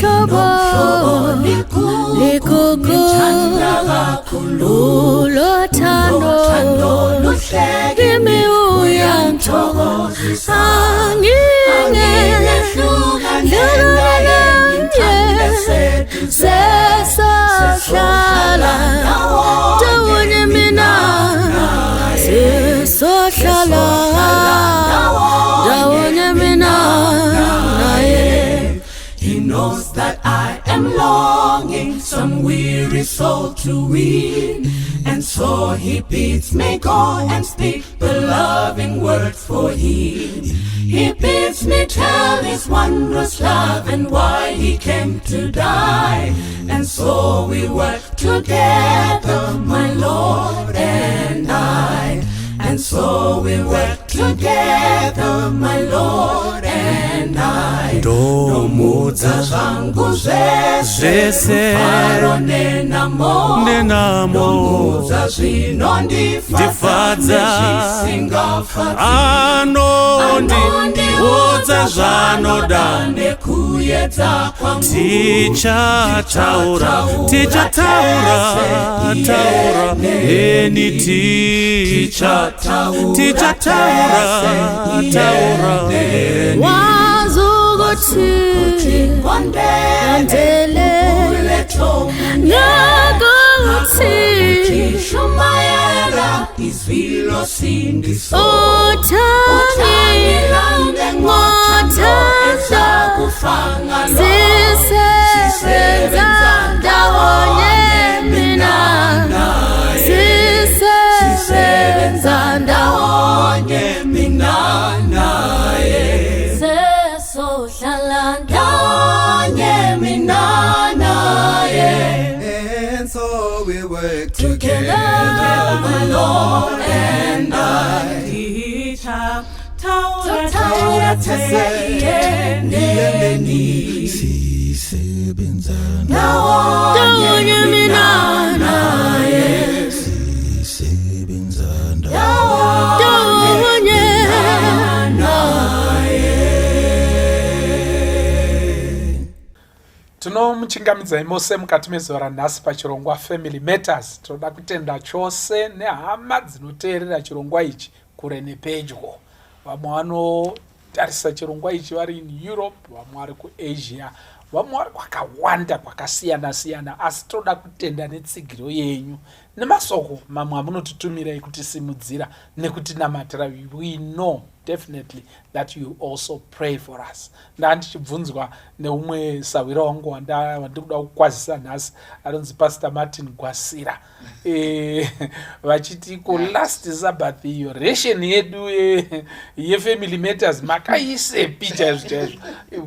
Nginomhlobo ligugu, ulothando kimi uyangithokozisa, angingehlukane naye, sesohlala ndawonye mina, sesohlala ndawonye mina naye. He knows that I am longing some weary soul to win. And so he bids me go and speak the loving word for him. He bids me tell his wondrous love and why he came to die. And so we work together, my Lord and I. And so we work together, my Lord and I. Ndomuudza zvangu zvese, zvese, rufaro nenhamo, nenhamo, ndomuudza zvinondifadza ndifadza, nezvisingafadzi. Anondiudza zvaanoda nekuyedza kwangu. Tichataura, tichataura, taura eni, tichataura, taura eni. Wazi ukuthi andele ngakuthi shumayela izwi losindiso, uthani ngothando, sisebenza ndawonye mina, sisebenza ndawonye mina naye, sesohlala ndawonye mina naye. And so we work together, my Lord and I. Tichataura tese neni, Sisebenza ndawonye mina naye, sisebenza ndawonye. Tinomuchingamidzai mose mukati mezuva ranhasi pachirongwa Family Matters. Tinoda kutenda chose nehama dzinoteerera chirongwa ichi kure nepedyo. Vamwe vanotarisa chirongwa ichi vari in Europe, vamwe vari kuAsia, vamwe vari kwakawanda kwakasiyana siyana, asi toda kutenda netsigiro yenyu nemasoko mamwe amunotitumira ekutisimudzira nekutinamatira. We know definitely that you also pray for us. Ndaa ndichibvunzwa neumwe sahwira wangu wandiri kuda kukwazisa nhasi, anonzi Pastor Martin Gwasira, vachiti ko last Sabbath iyo ration yedu yeFamily Matters makaisepi chaizvo chaizvo?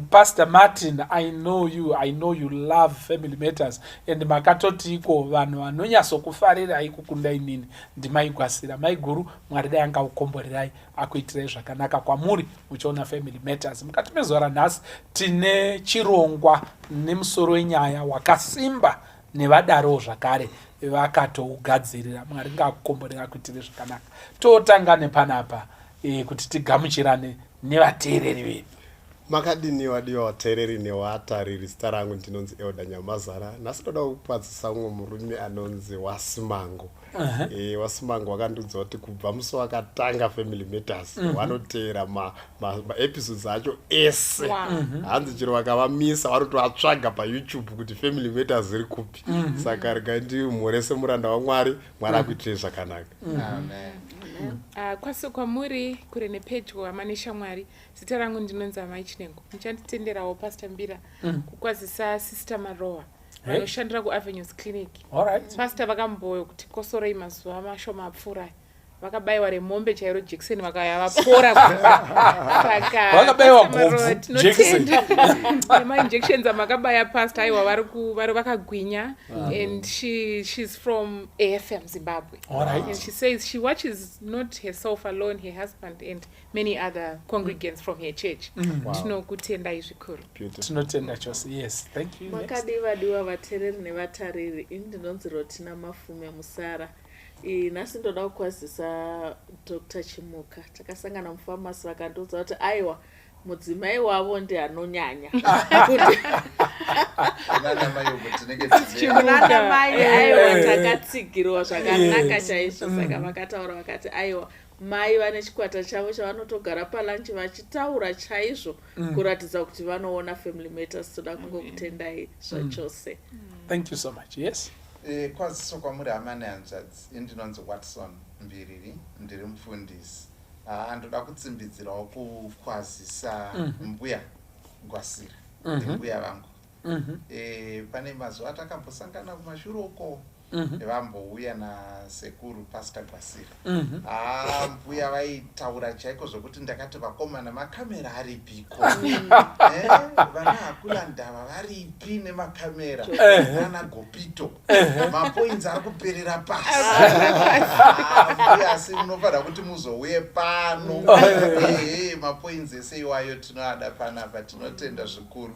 Pastor Martin, I know you, I know you love Family Matters, and makatoti iko vanhu vanonyatsokufarirai kukunda inini ndiMaigwasira. Maiguru, Mwari dai angaukomborerai, akuitirai zvakanaka kwamuri muchiona Family Matters. Mukati mezuva ranhasi tine chirongwa nemusoro wenyaya wakasimba, nevadarowo zvakare vakatougadzirira. Mwari ngaakukomborera, akuitire zvakanaka. Totanga nepanapa kuti tigamuchirane nevateereri vedu. Makadini, wadiwa vateereri nevatariri? Zita rangu ndinonzi Elder Nyamazara. Nhasi ndoda kukwazisa umwe murume anonzi Wasimango. Wasimango wakandiudza kuti kubva musi wakatanga Family Matters vanoteera maepisodes acho ese. Hanzi chero vakavamisa, vanotovatsvaga paYouTube kuti Family Matters iri kupi. Saka regai ndimhorese muranda waMwari. Mwari akuitirei zvakanaka. Amen. Kwasi kwamuri kure nepedyo, hama neshamwari. Zita rangu ndinonzi Amai Chinengo. Muchanditenderawo, Pastor Mbira, kukwazisa Sister Marowa vanoshandira kuAvenues Clinic. Pastor, vakambokuti kosorei mazuva mashoma apfuura, vakabayiwa remombe chairo jekiseni, vakaya vapora. Saka Vakabayiwa Pastor Marowa, gobvu, jekiseni. Tinotenda nemainjections amakabaya, Pastor. Aiwa, vari vakagwinya, and she's from AFM Zimbabwe. And she says she watches not herself alone, her husband and many other congregants from her church. Tinokutendai zvikuru. Beautiful. Tinotenda chose. Yes, thank you. Next. Makadi, vadiwa vateereri nevatariri? Ini ndinonzi Rotina Mafume Musara. Nhasi ndoda kukwazisa Dr Chimuka. Takasangana mufamasi, vakandiudza kuti aiwa, mudzimai wavo ndianonyanya. Kunana mai uko tinenge tine Kunana mai aiwa takatsigirwa zvakanaka chaizvo. Saka vakataura vakati aiwa mai vane chikwata chavo chavanotogara palunch vachitaura chaizvo kuratidza kuti vanoona Family Matters. Toda kungokutendai zvachose. Thank you so much. Yes. Kwaziso kwamuri hama nehanzvadzi. Ini ndinonzi Watson Mbiriri, ndiri mufundisi. Haa, ndoda kutsimbidzirawo kukwazisa mbuya Gwasira, ndimbuya vangu. Pane mazuva atakambosangana kumashure uko, vambouya nasekuru Pastor Gwasira. Haa, mbuya vaitaura chaiko zvokuti ndakati, "Vakomana, makamera aripiko? Vana hakuna ndava varipi nemakamera nana Gopito? Mapoints ari kuperera pasi." Ah, mbuya, asi munofanira kuti muzouye pano. Ehe, mapoints ese iwayo tinoada panapa. Tinotenda zvikuru.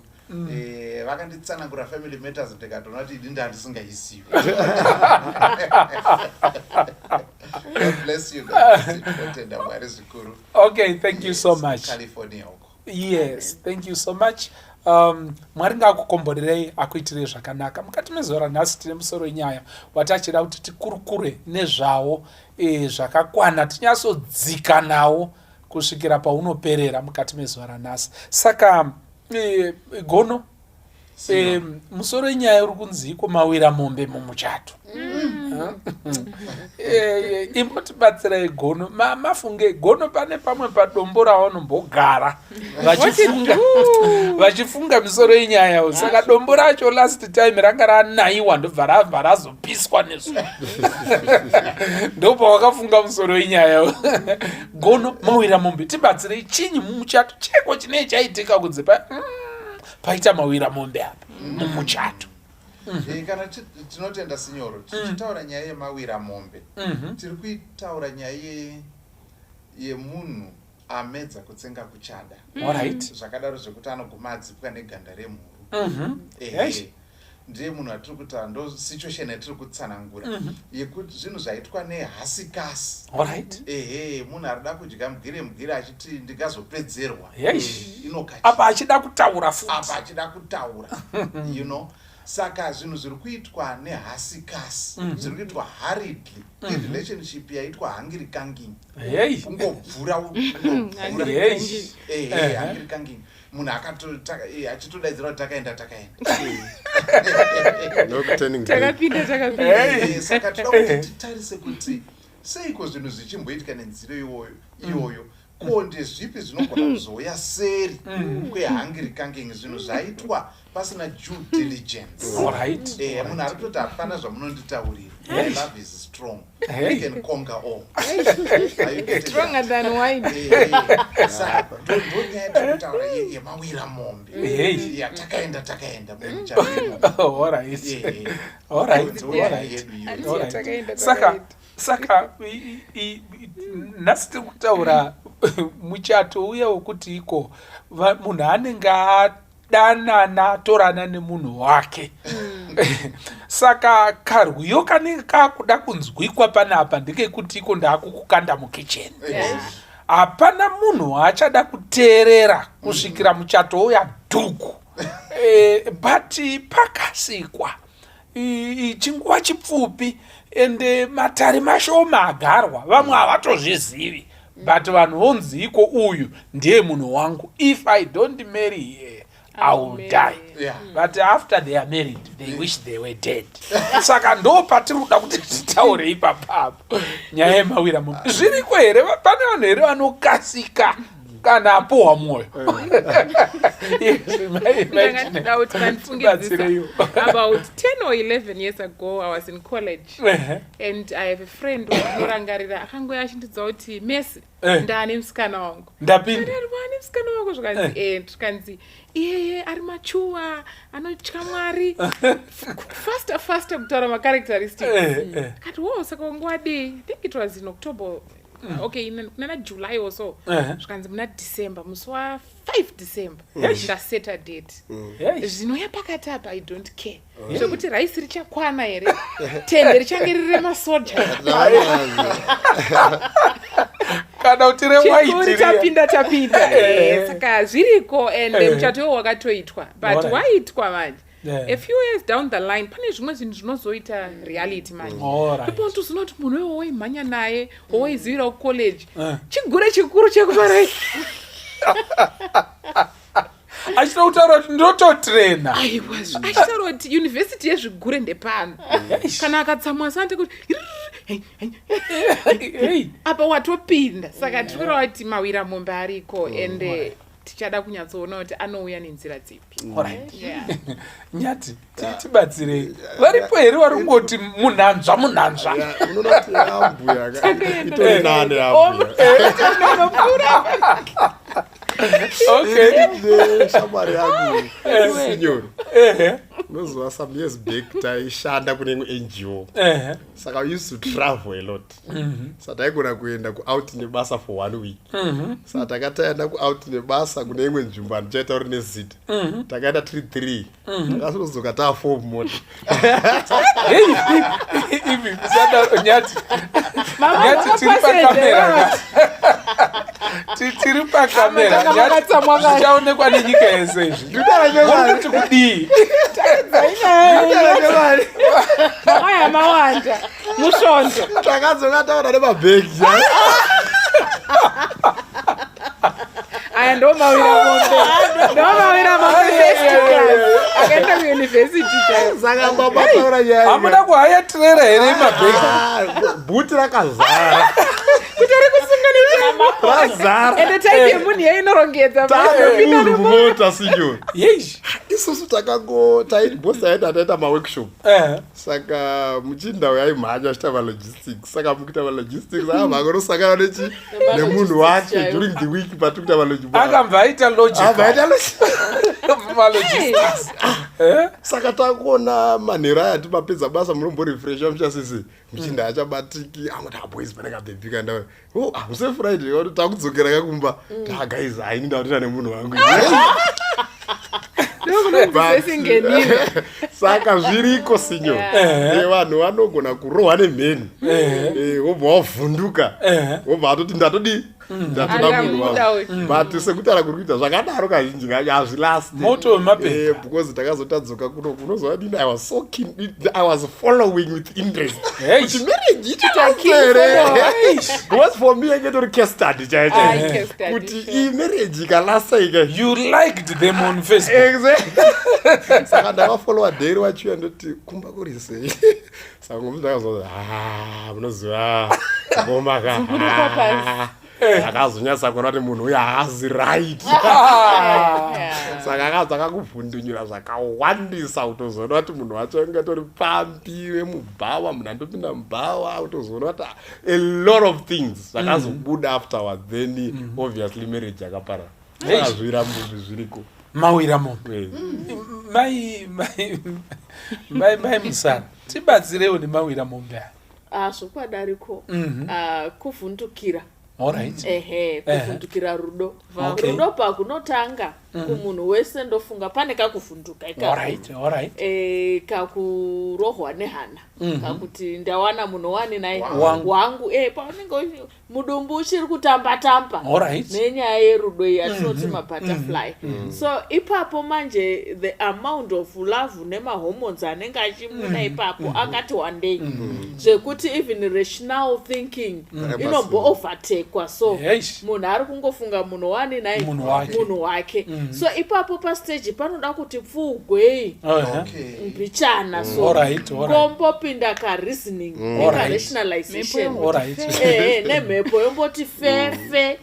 Vakanditsanangura Family Matters, ndikatoona kuti ini ndandisingaisivi. God bless you, God bless you. Tinotenda Mwari zvikuru. Okay, thank you so Yes, much. California uko. Yes, thank you so much. Mwari ngaakukomborerei, akuitirei zvakanaka mukati mezuva ranhasi. Tine musoro wenyaya watachida kuti tikurukure nezvawo zvakakwana, tinyatsodzika nawo kusvikira paunoperera mukati mezuva ranhasi. Saka Gono, musoro wenyaya uri kunzi iko mawira mombe mumuchato. Imbotibatsirai Gono, mafunge Gono, pane pamwe padombo ravanombogara vachifunga misoro yenyaya. Saka dombo racho last time ranga ranayiwa, ndobva rabva razopiswa nezuva, ndopawakafunga musoro wenyaya. Gono, mawira mombe, tibatsirei, chinyi mumuchato cheko chinee chaitika kunze paita mawira mombe apa mumuchato? Kana tinotenda sinyoro, tichitaura nyaya yemawira mombe, tiri kuitaura nyaya yemunhu amedza kutsenga kuchada, zvakadaro zvekuti anoguma adzipwa neganda remhuru. Ehe, ndiye munhu atiri kutaura, ndo situation yatiri kutsanangura yekuti zvinhu zvaitwa nehasikasi. Ehe, munhu arida kudya mugire mugire achiti ndingazopedzerwa. Inokachi Apa achida kutaura futi. Apa achida kutaura. Saka zvinhu zviri kuitwa nehasikasi, zviri kuitwa hurriedly, irelationship yaitwa hangiri kanging. Kungobvura, kungobvura. Ehe, hangiri kanging, munhu achitodaidzira kuti takaenda, takaenda. No turning back. Takapinda, takapinda. Saka toda kuti titarise kuti seiko zvinhu zvichimboitika nenzira iyoyo, ko ndezvipi zvinogona kuzouya seri kwehangiri kanging, zvinhu zvaitwa pasina due diligence. Munhu ari kutoti hapana zvamunonditaurira. My love is strong. We can conquer all. Are you getting Stronger that? Than wine. Saka ndonyaya yatiri kutaura yemawira mombe, yatakaenda, takaenda mumuchato. All right. Yedu iyoyo. Alright. Takaenda, Saka takaenda. Saka nhasi tiri kutaura muchato uya wekuti iko munhu anenge adanana, atorana nemunhu wake. Saka karwiyo kanenge kakuda kunzwikwa panapa ndekekuti iko ndaakukukanda mukicheni. Hapana munhu waachada kuteerera kusvikira muchato uya dhuku. But pakasikwa chinguva chipfupi, ende matare mashoma agarwa, vamwe havatozvizivi, but vanhu vonzi iko uyu ndiye munhu wangu, if I don't marry here I will die. But after they are married, they wish they were dead. Saka ndo patiri kuda kuti titaure ipapapo nyaya yemawira mombe. Zviriko here? Pane vanhu here vanokasika kana apuhwa mwoyo? Yes, Ndangandida kuti vandifungidzisa. Tibatsireiwo. About 10 or 11 years ago, I was in college and I have a friend wandinorangarira akangoya achindidza kuti, "Messi, ndaane musikana wangu." Ndapinda. Ndati, "Wane musikana wako?" Zvikanzi, zvikanzi, "Iyeye ari machuwa, anotya Mwari." Faster faster kutaura macharacteristics. Kati, "Wo, saka wangu wadii?" I think it was in October, okay, kunana July or so. Zvikanzi muna December, musi wa5 December, ndaseta date. Zvinouya pakati apa, I don't care. Zvekuti raisi richakwana here, tende richange riri remasoja. Kana kuti Chikuru rewaiti. Tapinda, tapinda. Saka zviriko and muchato iwo wakatoitwa, but waitwa manje a few years down the line pane zvimwe zvinhu zvinozoita reality manje. Ipo unotozoona kuti munhu iwo waimhanya naye, wawaizivira kucollege, chigure chikuru chekumarai. Achida kutaura kuti ndototrena. Aiwa, achitaura kuti yunivhesiti yezvigure ndepano. Kana akatsamwa sante kuti apa watopinda. Saka tiri kureva kuti mawira mombe ariko and tichada kunyatsoona kuti anouya nenzira dzipi. Alright. Nyati, tibatsirei, varipo here vari kungoti munhanzva munhanzva? Unoona kuti ambuya itori nane ambuya. Shamwari yangu sinyoro, unoziva, some years back taishanda kune imwe NGO. Saka we used to travel a lot. Saka taigona kuenda kuout nebasa for one week. Saka takataenda kuout nebasa kune imwe nzvimbo, handichaita uri nezita. Takaenda tiri three, takazodzoka taa four mumota. Ivi musada Nyati. Nyati, tiri pakamera. Tiri pakamera, Nyati, zvichaonekwa nenyika yese izvi. Muri kuti kudii? Aya mawanda musvondo. Takadzoka taona nemabhegi. Aya ndo mawira mombe, ndo mawira mombe, first class, akaenda kuyunivhesiti chaiyo. Saka baba taura nyaya. Hamuda kuhaya tirera here mabhegi? Ah, bhuti rakazara. Kuti ari kusunga. Razara. Ende type yemunhu yainorongedza. Tane munhu mumota, sinyoro. Yeish. Isusu takango bosi taenda, taita maworkshop. Saka muchinda yaimhanya achiita malogistics. Saka mukuita malogistics amhangonosangana nechi nemunhu wake during the week patiri kuita malogistics. Akabva aita Abva aita malogistics. Saka takuona manheru aya, timapedza basa, munomborefresha muchasese. Muchinda achabatiki, angoti, "Aboys, pane kabhebhi kanda." Oh, muse Friday kuti takudzokera kakumba, taguys, haini ndakutoita nemunhu wangu. Sesingenile. Saka zviriko, sinyo. Vanhu vanogona kurohwa nemheni, wobva wavhunduka, wobva atoti ndatodi, ndatoda munhu Angamuda wangu. But sekutaura kuri kuita zvakadaro, kazhinji kacho hazvilasti. Moto wemapepa. Because takazotadzoka kuno, unozova dini, I was so keen, I was following with interest kuti marriage ichitasere, because for me yange itori case study chaicho. Ah, case study, Kuti sure. iyi marriage ikalasa ika. You liked them on Facebook. Exactly. Saka ndakafollowa daily wachiuya, ndoti kumba kuri sei? Saka ngomuti ndakazoa, "Ah, munoziva ngoma ka." Dzunguruka pasi. Akazonyatsa kuona kuti munhu uyu haazi right. Saka akabva akakuvhundunyura zvakawandisa, kutozoona kuti munhu wacho ange atori pambi wemubhawa, munhu andopinda mubhawa, kutozoona kuti a lot of things zvakazobuda afterwards. Then obviously marriage yakaparara. Saka zvirambo zviriko. Mawira mombe. Mai Musana, tibatsirewo nemawira mombe aya. Ah, zvokwadi ariko. Ah, kuvhundukira. Ehe, kuvhundukira rudo. Rudo pakunotanga kumunhu wese, ndofunga pane kakuvhunduka ikako. Alright alright Kakurohwa nehana, kakuti ndawana munhu wani naye. Wangu. Wangu. Paunenge mudumbu uchiri kutamba tamba nenyaya yerudo iyi yatinoti mabutterfly. So ipapo manje the amount of love nemahormones anenge achibuda ipapo akati wandei, zvekuti even rational thinking inombo-overtakwa. So munhu ari kungofunga munhu wani naye. Munhu wake. Munhu wake. So ipapo pastage panoda kuti pfuugwei mbichana. So kombopinda kareasoning nekarationalization. Nemhepo yomboti fefe.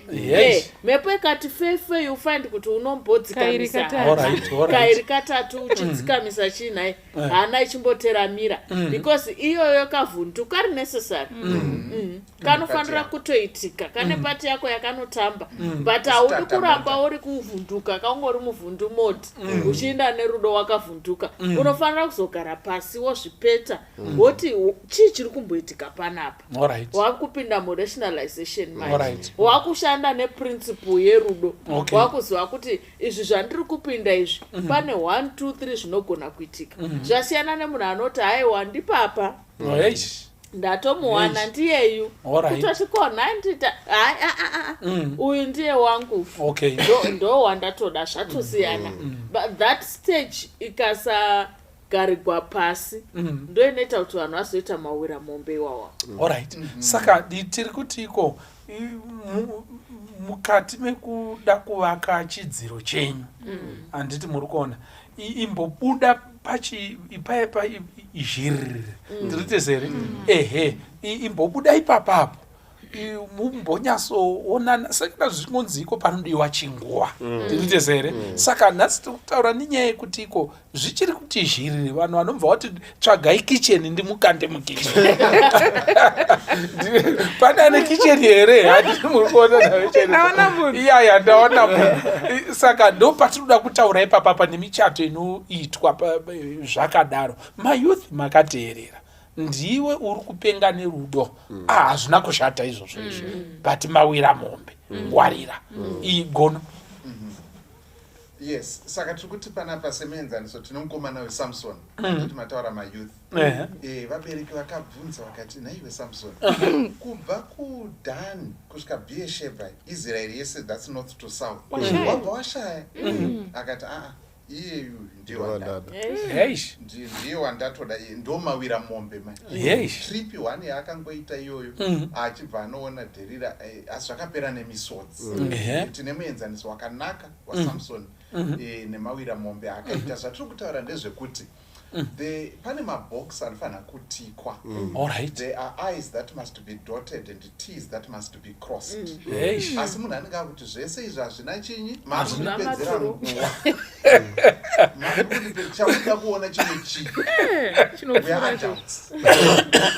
Mhepo ikati fefe, you find kuti unombodzikamisa. Kairi katatu. Kairi katatu uchidzikamisa chinhai, hana ichimboteramira, because iyoyo kavhundu kari necessary. Kanofanira kutoitika, kane part yako yakanotamba, but haudi Start kuramba uri kuvhunduka, kaungori muvhundu mode, uchiinda nerudo wakavhunduka. Unofanira kuzogara pasi, wozvipeta, woti chii chiri kumboitika panapa? Wakupinda murationalization manje. Wakushanda neprinciple yerudo. Wakuziva kuti izvi zvandiri kupinda izvi, pane 1 2 3 zvinogona kuitika. Zvasiyana nemunhu anoti, "Haiwa, ndipapa." Eish. Ndatomuwana. Yes. Ndiyeyu. Alright. Kutoti kona ndita hai, a, a, a. Uyu ndiye wangu. Ndo wandatoda, zvatosiyana. But that stage ikasagarigwa pasi, ndo inoita kuti vanhu vazoita mawira mombe iwawa. Alright, saka tiri kuti iko mukati mekuda kuvaka chidziro chenyu, handiti muri kuona, imbobuda pachi paya zhiriri, ndiri here? Ehe, imbobuda ipapapo, mumbonyatsoonana. Saka zvingonzi iko panodiwa chinguva, ndiri here? Saka nhasi tiri kutaura nenyaya yekuti iko zvichiri kuti zhiriri, vanhu vanobva vati tsvagai kicheni ndimukande mukicheni. Pane ane kicheni here? Handiti muri kuona? Ndaona munhu. Iyaya, ndaona munhu. Saka ndo patinoda kutaura ipapapa nemichato inoitwa zvakadaro. Mayouth makateerera, ndiwe uri kupenga nerudo. Ah, hazvina kushata izvozvo izvo, but mawira mombe, ngwarira igono. Yes, saka tiri kuti panapa semuenzaniso tine mukomana weSamson, toti mataura mayouth. Vabereki vakabvunza vakati, "Nhaiwe Samson, kubva kuDan kusvika Beersheba, Israeri yese, that's north to south, Washaya. wabva washaya?" Akati, "Aa, iyeyu ndiye wandada." Eish. Ndiye wandatoda iye, ndo mawira mombe manje. Trip one yaakangoita iyoyo, achibva anoona Dherira, asi zvakapera nemisodzi. Tine muenzaniso wakanaka waSamson nemawira mombe akaita. Zvatiri kutaura ndezvekuti pane mabox anofanira kutikwa. There are I's that must be dotted and T's that must be crossed. Asi munhu anenge akuti zvese izvi hazvina chinyi. Hazvina Makundipedzera maturo. nguva. Chamuda kuona chimwe chii? We are Chinopfuura ichocho. adults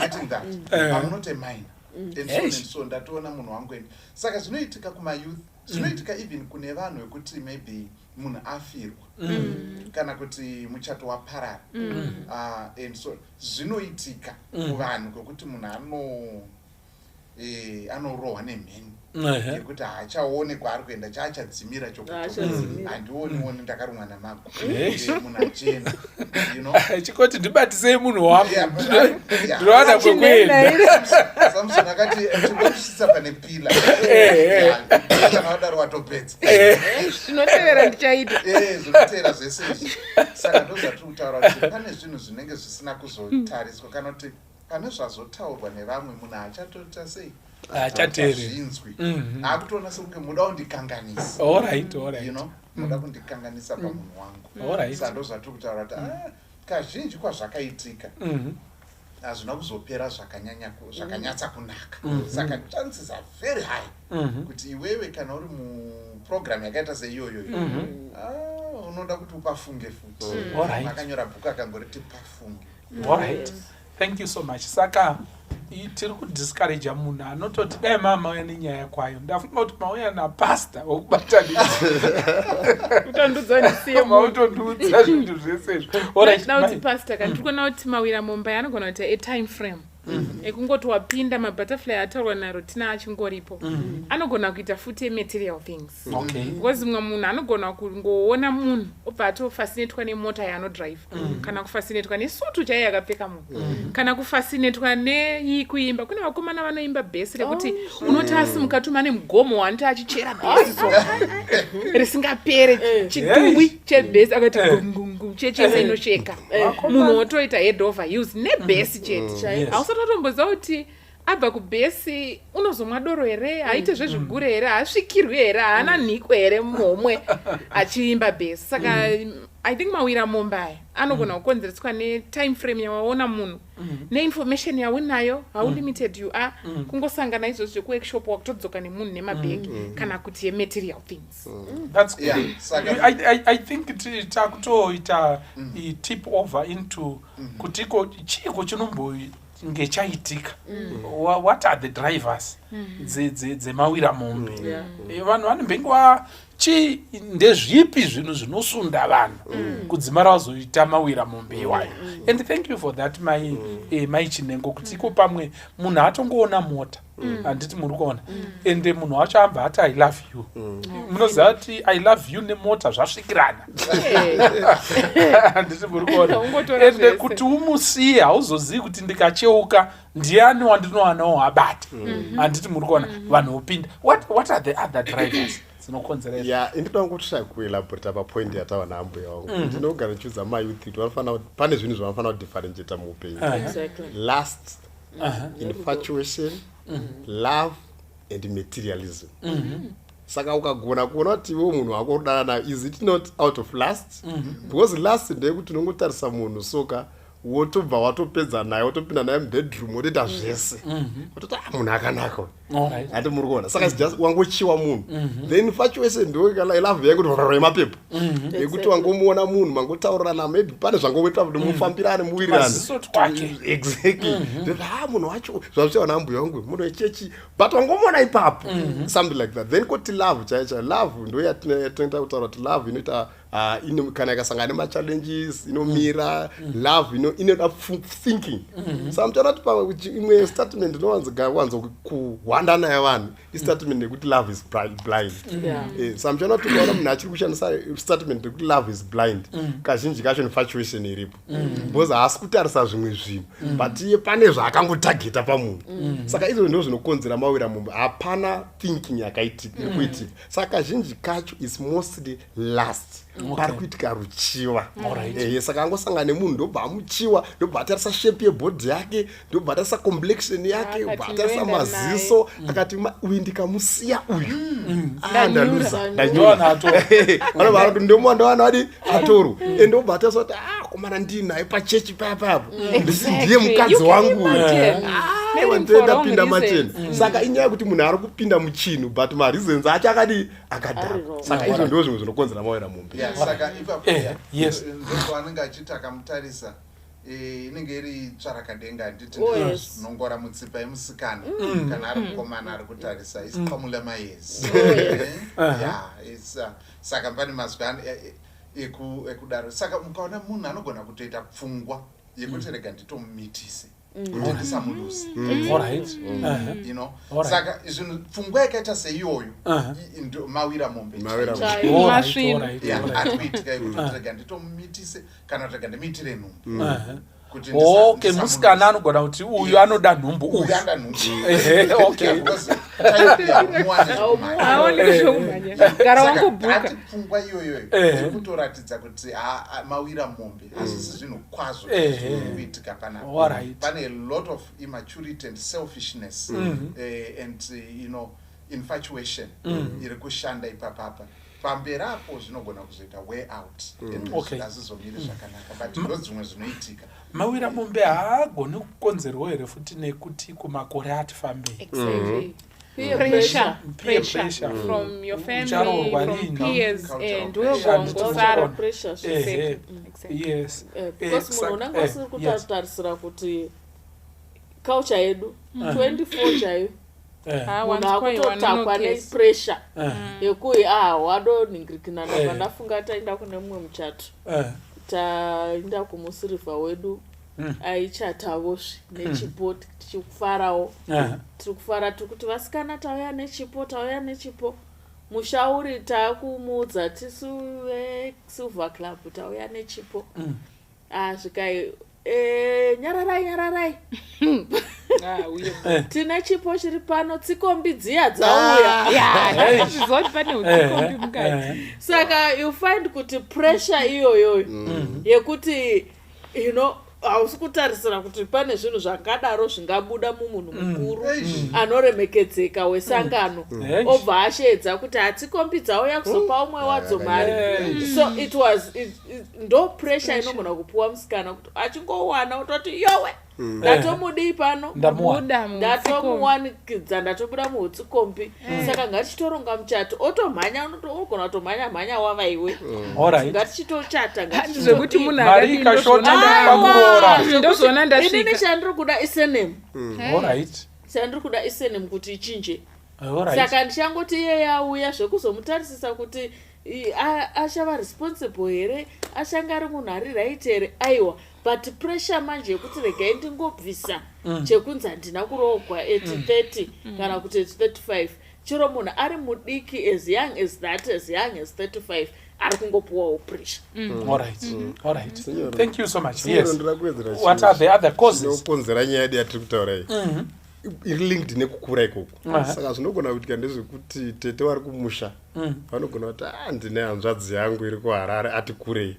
getting that. I'm not a minor and so on and so. Ndatoona munhu wangu ende. Saka zvinoitika kumayouth, zvinoitika even kune vanhu vekuti maybe munhu afirwa kana kuti muchato waparara, and so zvinoitika kuvanhu kwekuti munhu anorohwa nemheni yekuti haachaone kwaari kuenda, chaachadzimira chokuto. Haachadzimira. Handionioni, ndakarumwa namago. Eish. Munhu achienda, you know. Chikoti ndibatisei munhu wangu. Yeah, yeah. Ndinowana kwekuenda. Samson akati tingotisvitsa pane pillar. Kana wadaro watopedza. Zvinotevera ndichaita. Zvinotevera zvese izvi. Saka ndo zvatiri kutaura kuti pane zvinhu zvinenge zvisina kuzotariswa, kana kuti pane zvazotaurwa nevamwe, munhu haachatoita sei? Haachateereri. Zvinzwi akutoona sekunge muda kundikanganisa. Alright, alright. Muda kundikanganisa pamunhu wangu. Saka ndo zvatiri kutaura kuti kazhinji kwazvakaitika hazvina kuzopera zvakanyanya zvakanyatsa kunaka. Saka chances are very high kuti iwewe kana uri muprogram yakaita seiyoyoyo, unoda kuti upafunge futi. Akanyora bhuku akangoriti "Pafunge". Alright, thank you so much. Saka tiri kudiscouragea munhu anototi dai mama nenyaya kwayo. Ndafunga kuti mauya napasta wokubatanidza. Utondudza ndisiye munhu. Mautondiudza zvinhu zvese izvo. Alright, Da kuti mai. pastor, kana tiri kuona kuti mawira mombe anogona kuita atime frame ekungoti wapinda mabutterfly ataurwa naRotina achingoripo, anogona kuita futi ematerial things, because mumwe munhu anogona kungoona munhu obva atofascinatwa nemota yaanodrive, kana kufascinatwa nesutu chaiyo yakapfeka munhu, kana kufascinatwa nei kuimba. Kune vakomana vanoimba bhesi rekuti unoti asimuka tuma nemugomo waanoti achichera bhesi so risingapere, chitumbwi chebhesi, akati gungungu chechese inosheka, munhu wotoita head over heels nebhesi chete. Hausati watomboziva kuti abva kubhesi unozomwa doro here, haite zvezvigure here, haasvikirwi here, haana nhikwe here muhomwe achiimba bhesi. Saka I think mawira mombe aya anogona kukonzereswa netime frame yawaona munhu, neinformation yaunayo, how limited you are, kungosangana izvozvo zvekuworkshop, wakutodzoka nemunhu nemabhegi, kana kuti yematerial things. That's good. Yeah, I think takutoita tip over into kuti iko chiiko chinombonge chaitika. What are the drivers dzemawira mombe? Vanhu vanembenge Chii, ndezvipi zvinhu zvinosunda vanhu kudzimara vazoita mawira mombe iwayo? And thank you for that, mai mai Chinengo, kuti iko pamwe munhu atongoona mota, handiti muri kuona? Ende munhu wacho abva ati, "I love you." Munoziva kuti "I love you" nemota zvasvikirana, handiti muri kuona? Ungotora Ende zvese. kuti umusiye, hauzozivi kuti ndikacheuka ndiani wandinowanawo abata, handiti muri kuona? Vanhu vopinda. What are the other drivers dzinokonzera izvo? Ya, indinoda kungotry kuelaborata papoint yatawa naambuya wangu. Ndinogara ndichiudza mayouth kuti vanofanira pane zvinhu zvavanofanira kudifferentiata muupenyu: lust, infatuation, love and materialism. Saka ukagona kuona kuti iwe munhu wako urudana nayo, is it not out of lust? Because lust ndeyekuti unongotarisa munhu soka, wotobva watopedza naye, wotopinda naye mubedroom, wotoita zvese, wototi, "Ah, munhu akanaka uyu." Hati muri kuona? Saka it's just wangochiwa munhu. Then infatuation ndo love yekuti yemapepa, yekuti wangomuona munhu, mangotaurirana, maybe pane zvangoita kuti mufambirane, muwirirane. Maziso twake. Exactly. Ndoti, "Ha, munhu wacho," zvazvichaiwa naambuya wangu, munhu wechechi, but wangomuona ipapo, something like that. Then koti love chaiyo chaiyo, love ndo yatinoita kutaura kuti love inoita kana ikasangana nemachallenges inomira. Love inoda thinking. Saka muchaona kuti imwe statement inowanzo kuhwanda nayo vanhu istatement yekuti love is blind. Saka muchaona kuti ukaona munhu achiri kushandisa statement yekuti love is blind, kazhinji kacho infatuation iripo, because haasi kutarisa zvimwe zvinhu, but iye pane zvaakangotageta pamunhu. Saka izvo ndo zvinokonzera mawira mumba. Hapana thinking yakaitika iri kuitika. Saka kazhinji kacho is mostly lust. Pari kuitika ruchiva. Ehe, saka angosangana nemunhu, ndobva amuchiwa, ndobva atarisa shape yebody yake, ndobva atarisa complexion yake, Akati obva atarisa ndoenda. maziso, akati, "Uyu ndikamusiya uyu, ah, Ndanyura." ndaluza." Ndowana atorwa. Vanobva vati ndowana vadi atorwa. Ende obva atarisa kuti, "Ah, komana, ndinaye pachechi paya payapo, ndisi ndiye mukadzi You can wangu uyu." imagine. Aiwa, Marrying for ndoenda wrong pinda reasons. machena. Saka inyaya yekuti munhu ari kupinda muchinhu, but mareasons acho akadi akadhakwa. Ari wrong. Saka izvo ndo zvimwe zvinokonzera mawira mumbe. Ya, saka ipapo Yes. ndopaanenge achiti akamutarisa, inenge iri tsvarakadenga, handiti? Oh, yes. Nongora mutsipa yemusikana kana ari mukomana ari kutarisa isiqhamula mayezi. Oh, yes. Ya, saka pane mazwi ekudaro. Saka mukaona munhu anogona kutoita pfungwa yekuti rega nditomumitise kuti ndisamulusi. Saka zvinhu, pfungwa yakaita seiyoyo, mawira mombe. Mawira mombe. Chaiyo. Masvinu. Ya, ari kuitika ikuti rega nditomumitise kana kuti rega ndimuitire nhumbu kuti Okay, musikana anogona kuti uyu anoda nhumbu uyu. Uyu anoda nhumbu. Ehe, okay. Yeah, because type yamuwane zvekumhanya. Haoni zvekumhanya, gara Saka wangobhuka. ati pfungwa iyoyoyo iri kutoratidza kuti mawira mombe hazvisi zvinhu kwazvo zviri kuitika panapa. Pane a lot of immaturity and selfishness and infatuation iri kushanda ipapapa. Pamberi apo zvinogona kuzoita way out and hazvizomiri zvakanaka, but ndo zvimwe zvinoitika. Mawira mombe haagoni kukonzerwa here futi nekuti kumakore ati fambei? Exactly. Peer Pressure. pressure. Peer Pressure pressure. from your family, Ucharoorwa from rini? peers, Cultural and pressure. wegongosara. Cultural pressure. Exactly. Because munhu unenge usiri kutarisira kuti culture yedu 24 chaiyo Ah, munhu once kwaiwa akutotakwa nonokesi. nepressure yekuti ah, wadonhingirikina. Ndabva ndafunga taenda kune mumwe muchato, taenda kumusirivha wedu, aichatavozve nechipo, tichifarawo, tiri kufara, tiri kuti vasikana tauya nechipo, tauya nechipo. Mushauri taakumuudza tisu veSilver Club tauya nechipo. Ah, svikai, nyararai, nyararai. Ah, uye. Tine chipo chiri pano, tsikombi dziya dzauya. Ya, ndakazviziva kuti pane utsikombi mukati. Saka you find kuti pressure iyoyoyo yekuti hausi kutarisira kuti pane zvinhu zvakadaro zvingabuda mumunhu mukuru anoremekedzeka wesangano, obva ashedza kuti hatsikombi dzauya kuzopa umwe wadzo mari. So it was ndo pressure inogona kupuwa musikana kuti achingowana utoti, "Yowe, ndatomudii pano?" Ndamuwana. Buda mutsikombi. Ndatomuwanikidza, ndatobuda muhutsikombi, saka ngatichitoronga muchato. Otomhanya, ogona kutomhanya mhanya wava iwe. Ngatichitochata. Handi zvekuti munhu Mari akadii, ikashota ndozviona pakuroora. Ndozviona Inini ndasvika. chandiri kuda isurname. Chandiri kuda isurname kuti ichinje. Alright. Saka ndichangoti iyeye auya zvekuzomutarisisa kuti achava responsible here, achange ari munhu ari right here, aiwa. But pressure manje yekuti regai ndingobvisa chekunzi handina kuroogwa at 30 kana kuti at 35, chero munhu ari mudiki, as young as that, as young as 35, ari kungopuwawo pressure. All right. Signor. Thank you so much. Signor, Yes. ndoda kuwedzera What are the other causes? Chinokonzera nyaya yedu yatiri kutaura iyi iri linked nekukura ikoko. Saka zvinogona kuitika ndezvekuti tete vari kumusha vanogona kuti, "A, ndine hanzvadzi yangu iri kuHarare, ati kurei."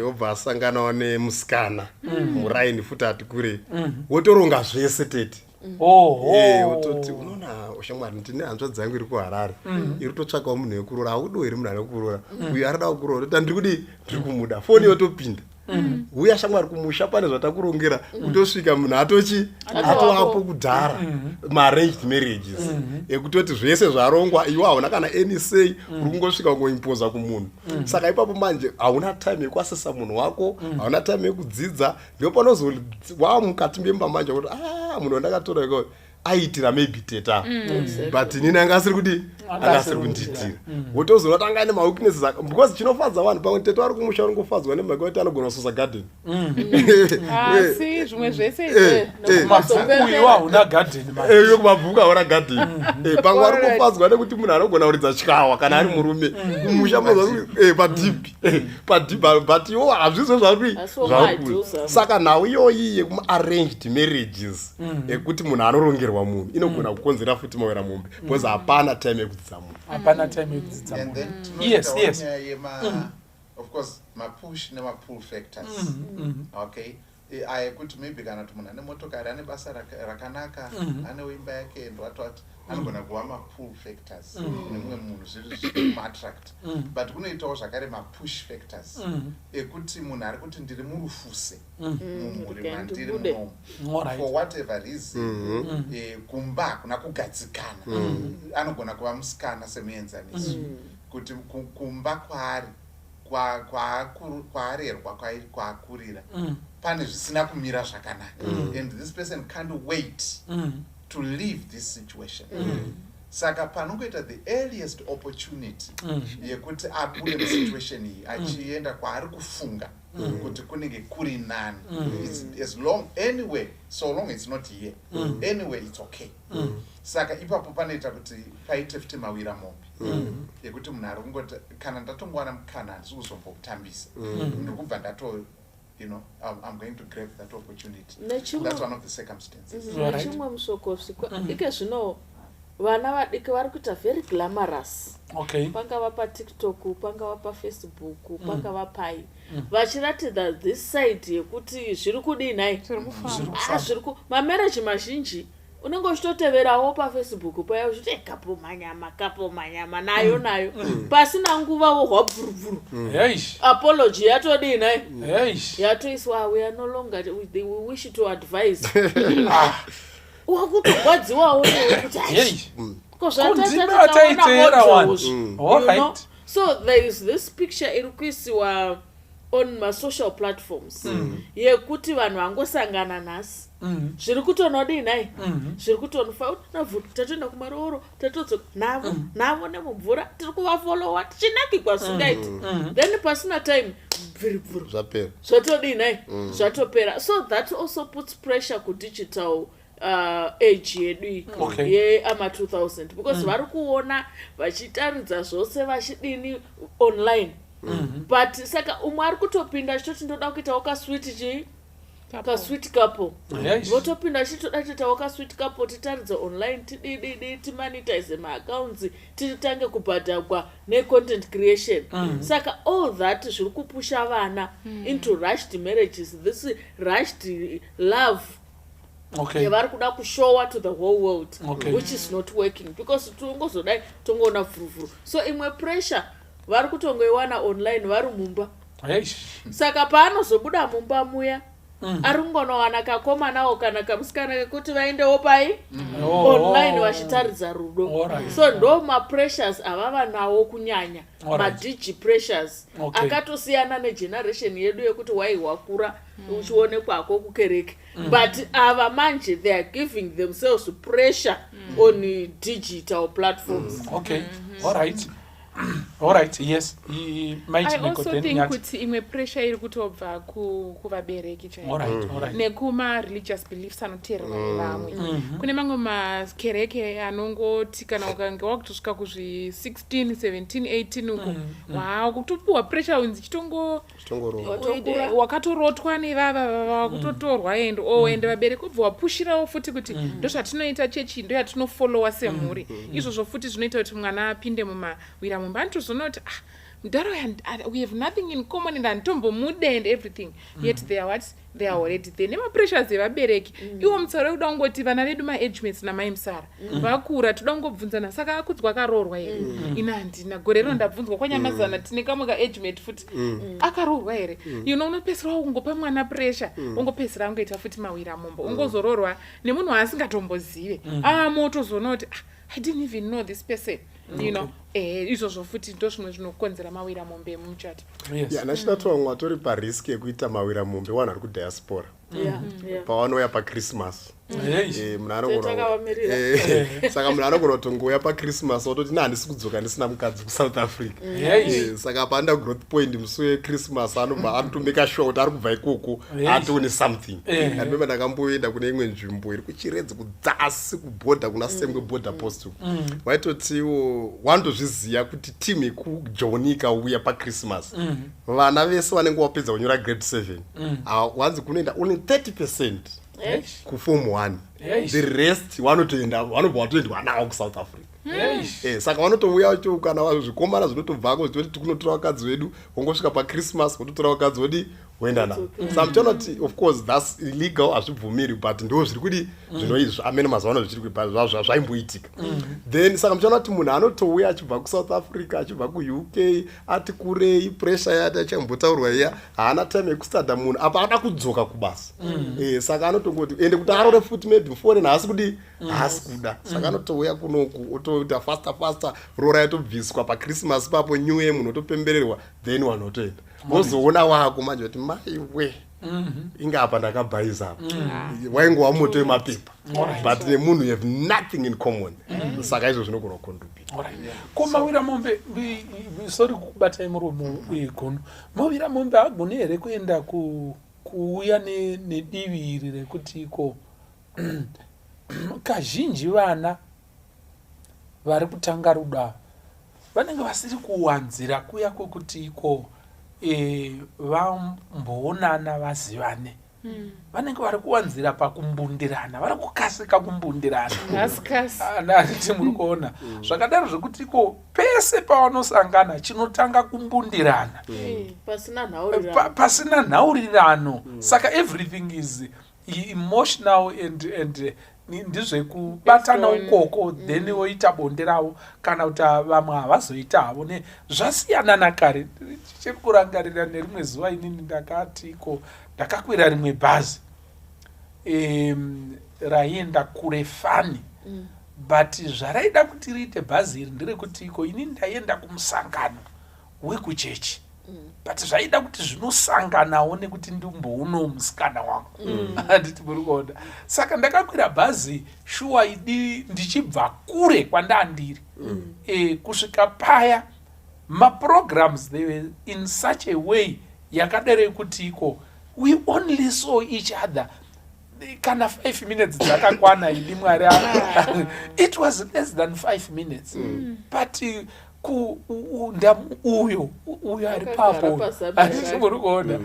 Obva asanganawo nemusikana muraini futi ati kurei, wotoronga zvese tete. Wototi, "Unoona shamwari, ndine hanzvadzi yangu iri kuHarare, iri kutotsvakawo munhu wekuroora. Haudiwo here munhu ari kuroora? Uyu arida kuroora." Toti, "Ndiri kudii? Ndiri kumuda." Foni yotopinda, "Uya shamwari, kumusha pane zvatakurongera." Kutosvika munhu atochi atovapo kudhara, maarranged marriages ekutoti zvese zvarongwa, iwe hauna kana any say, uri kungosvika kungoimpoza kumunhu. Saka ipapo manje hauna time yekuasesa munhu wako, hauna time yekudzidza. Ndipo panozo wamukati memba manje kuti, "A, munhu wandakatora iko aiitira maybe teta, but inini anga asiri kuti anga asiri kundiitira." Wotozoona kuti anga ane maweaknesses because chinofadza vanhu pamwe tete vari kumusha uri ngofadzwa nemhaka yekuti anogona kusosa garden. Asi zvimwe zvese izvo Mabvuku iwo hauna garden manje. Iyo kumabvuku hauna garden. Pamwe ari kufadzwa nekuti munhu anogona kuridza tyahwa kana ari murume kumusha padhibhi padhibhi, but iwo hazvizvo zvari Asi zvari womwadhuza. Saka nhau iyoyi yekumaarranged marriages, ekuti munhu anorongerwa munhu, inogona kukonzera futi mawera mombe because hapana time yekudzidza munhu. Hapana time yekudzidza And munhu. then Yes. tinoitawo nyaya yema, of course, mapush nemapull factors, okay? Aya ekuti maybe kana kuti munhu ane motokari, ane basa rakanaka, anewo imba yake and what what, anogona kuva mapull factors nemumwe munhu, zviri zvinomuattract. But kunoitawo zvakare mapush factors ekuti munhu ari kuti, "Ndiri murufuse mumhuri Regai mandiri ndibude. munomu." For whatever reason, kumba hakuna kugadzikana. Anogona kuva musikana semuenzaniso, kuti kumba kwaari kwaarerwa, kwaakurira, pane zvisina kumira zvakanaka, and this person can't wait to leave this situation. Saka panongoita the earliest opportunity yekuti abude musituation iyi achienda kwaari kufunga kuti kunenge kuri nani, It's as long, anyway, so long it's not here, anyway it's okay. Saka ipapo panoita kuti paite futi mawira mombe yekuti munhu ari kungoti, "Kana ndatongowana mukana, handisi kuzombokutambisa, ndiri kubva ndato I'm going to grab that opportunity." That's one of the circumstances. Nechimwe musokosi, ike zvino vana vadiki vari kuita very glamorous, pangava paTikTok, pangava paFacebook, pangava pai, vachiratidza this side yekuti zviri kudii nhai. Zviri kufamba. Zviri Ah, kufamba. zviri ku mamarriage mazhinji unenge uchitoteverawo paFacebook paya uchiti, "Eh, couple manyama, couple manyama," nayo nayo, pasina nguva wohwa bvurubvuru, apology yatodii nhai? Yatoiswa, "We are no longer, we wish to advise." Wakutogwadziwawo newe kuti, "Aish, ko Kundime ataiteera wani. You know? So there is this picture iri kuisiwa on masocial platforms yekuti vanhu vangosangana nhasi, zviri kutonodii nhai, zviri kutonofa navhu, tatoenda kumarooro, tatodzoka navo navo nemumvura, tiri kuvafolowa tichinakigwa zvingaiti. Then pasina time, bviribvuru, Zvapera. Zvatodii nhai? Zvatopera. So that also puts pressure kudigital age yedu iyi yeama 2000, because vari kuona vachitaridza zvose vachidini online. But saka umwe ari kutopinda achitoti, "Ndoda kuitawo kasweet chii, kasweet couple." Votopinda achitoda kuitawo kasweet couple, titaridze online, tidididi, timonetize maaccounts, titange kubhadhagwa necontent creation. Saka all that zviri kupusha vana into rushed marriages, this rushed love yavari kuda kushowa to the whole world, which is not working, because tongozodai tongoona vhuruvhuru. So imwe pressure vari kutongoiwana online vari mumba. Saka paanozobuda mumba muya, Ari kungonowana kakomanawo kana kamusikana kekuti vaendewo pai Oh. online vachitaridza rudo. Alright. So ndo mapressures avava nawo kunyanya, madigi pressures akatosiyana negeneration yedu yekuti waihwakura uchionekwako kukereke, but ava manje they are giving themselves pressure on digital platforms. Okay, all right, yes. I Maiti also then think Nyati. kuti imwe pressure iri kutobva kuvabereki chaivo All right, all right. nekuma-religious beliefs anoteererwa nevamwe. Kune mamwe makereke anongoti kana ukange wakutosvika kuzvi 16, 17, 18 uko, wakutopiwa pressure unzi chitongo Chitongorova. Watokura. Wakatorotwa nevava vakutotorwa and all, and vabereki obva wapushirawo futi kuti ndozvatinoita chechi, ndo yatinofollowa semhuri. Izvozvo futi zvinoita kuti mwana apinde mumawira mumba, anotozoona kuti, ah, mudhara uyu we have nothing in common and handitombomude and everything, yet they are what they are already there nemapressures evabereki. Iwo mutsara wekuda kungoti vana vedu, maagements namai Musara vakura, toda kungobvunzana, saka akudzwa akaroorwa here? Ina handina. Gore rino ndabvunzwa kwanyamazana, tine kamwe kaagemate futi, akaroorwa here? Unopedzisira wakungopa mwana pressure, ungopedzisira angoita futi mawira mumbo, ungozoroorwa nemunhu waasingatombozive, amotozoona kuti, ah, I didn't even know this person. Izvozvo futi ndo zvimwe zvinokonzera mawira mombe emuchato. Ya, nachitatu, vamwe vatori parisk yekuita mawira mombe vanhu vari kudiaspora pavanouya paChristmas. Munhu anogona Takavamirira. Saka munhu anogona kutongouya paChristmas ototi, na handisi kudzoka ndisina mukadzi kuSouth Africa. Saka paanda Growth Point musi weChristmas, anobva anotomeka sure kuti ari kubva ikoko atoone something. I remember ndakamboenda kune imwe nzvimbo iri kuChiredzi, kudzasi kubhodha kuna Sengwe border post uku. Waitotiwo wanotozviziva kuti timu yekuJoni ikauya paChristmas, vana vese vanenge vapedza kunyora grade 7, wanzi kunoenda only 30% kuform 1. The rest vanotoenda, vanobva vatoendwa navo kuSouth Africa. Saka vanotouya vacho, kana zvikomana zvinotobvako zvichitoti tikunotora vakadzi vedu, wongosvika paChristmas wototora vakadzi wodi woenda navo. Saka muchaona kuti of course that's illegal, hazvibvumiri, but ndo zviri kudi zvinoizvi amene mazuva ano zvichiri zvaimboitika then. Saka muchaona kuti munhu anotouya achibva kuSouth Africa, achibva kuUK, ati kurei, pressure yati achambotaurwa iya, haana time yekustadha munhu apa ada kudzoka kubasa. Saka anotongoti ende kuti arore futi maybe foreign, haasi kudi, haasi kuda. Saka anotouya kunoku otoita faster faster, rora yatobviswa paChristmas papo, new year munhu otopembererwa, then vanhu votoenda, wozoona wako manje kuti maiwe, inga apa ndakabhaisa apa, waingova moto wemapepa, but nemunhu you have nothing in common. Saka izvo zvinogona kucontribute. Alright. Ko mawira mombe, sorry kukubatai muromo, gono mawira mombe agoni here kuenda kuuya nedivi iri rekuti iko kazhinji vana vari kutanga rudo ava vanenge vasiri kuwanzira kuya kwekuti iko vamboonana vazivane? Vanenge vari kuwanzira pakumbundirana, vari kukasika kumbundirana. Hasikasi. Handiti muri kuona zvakadaro zvekuti iko pese pavanosangana chinotanga kumbundirana pasina nhaurirano. Pasina nhaurirano. Saka everything is emotional and ndizvekubatana ukoko, then voita bonde ravo, kana kuti vamwe havazoita havo. Ne zvasiyana nakare. Chiri kurangarira nerimwe zuva inini ndakatiko ndakakwira rimwe bhazi raienda kure fani, but zvaraida kuti riite bhazi iri nderekuti iko inini ndaienda kumusangano wekuchechi, but zvaida kuti zvinosanganawo nekuti ndimbounowo musikana wangu, handiti muri kuona? Saka ndakakwira bhazi shuwa idi ndichibva kure kwandandiri kusvika paya maprograms, they were in such a way yakadaro yekuti iko we only saw each other kana 5 minutes dzakakwana idi Mwari. It was less than 5 minutes, but uyo uyo ari papo, handiti muri kuona?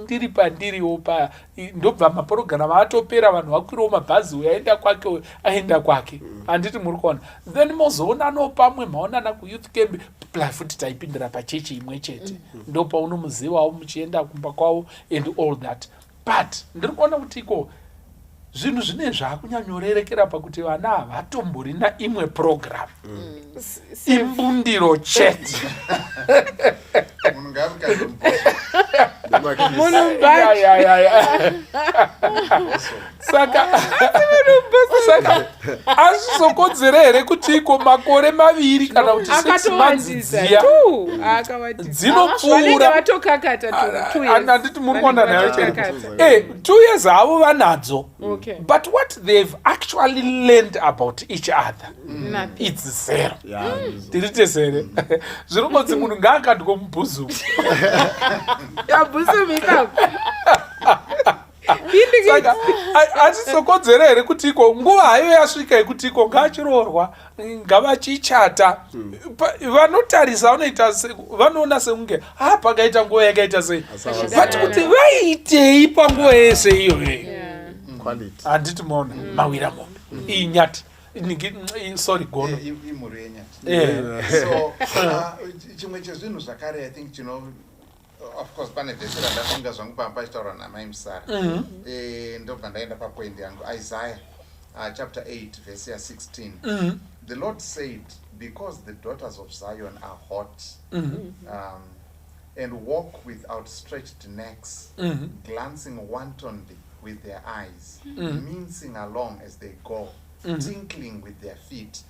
Ndiri pandiriwo pa ndobva mapurogiramu atopera, vanhu vakwirawo mabhazi, uyo aenda kwake, uyo aenda kwake, handiti muri kuona? Then mozoonanawo pamwe maonana kuyouth camp, plus futi taipindira pachechi imwe chete, ndopaunomuzivawo muchienda kumba kwavo and all that. But ndiri kuona kuti iko zvinhu zvine zvaakunyanyorerekera pakuti vana havatomborina imwe program, imbundiro chete. Munhu ngaamukande mubhosvo. Munhu Ya, ya, ya, ya. Saka azvizokodzere here kuti iko makore 2 kana kuti 6 months Akatowandisa dziya two, akawandisa. Vanenge dzinopfuura? vatokakata 2 years. Handiti muri kuona Vanenge nayo chete? vatokakata. 2 years havo vanadzo, but what they've actually learned about each other, Nothing. it's zero. Tiri tese here? Zviri kungonzi munhu ngaakandwe mubhuzumu. Yabhusumu ipapo. Saka hachizokodzera here kuti iko nguva hayo yasvika yekuti iko ngaachiroorwa, ngavachichata? Vanotarisa vanoita vanoona sekunge ha pakaita nguva yakaita sei, but kuti vaitei panguva yese iyoyo? Quality. Handiti maona mawira mombe iyi nyati? Sorry, gono. Imhuri yenyati. So chimwe chezvinhu zvakare, I think chino, of course pane vhesi randafunga zvangu pamba pachitaurwa namai Musara. Ndobva ndaenda papoint yangu, Isaiah chapter 8 vhesi ya16. The Lord said, "Because the daughters of Zion are hot and walk with outstretched necks, glancing wantonly with their eyes, mincing along as they go, tinkling with their feet."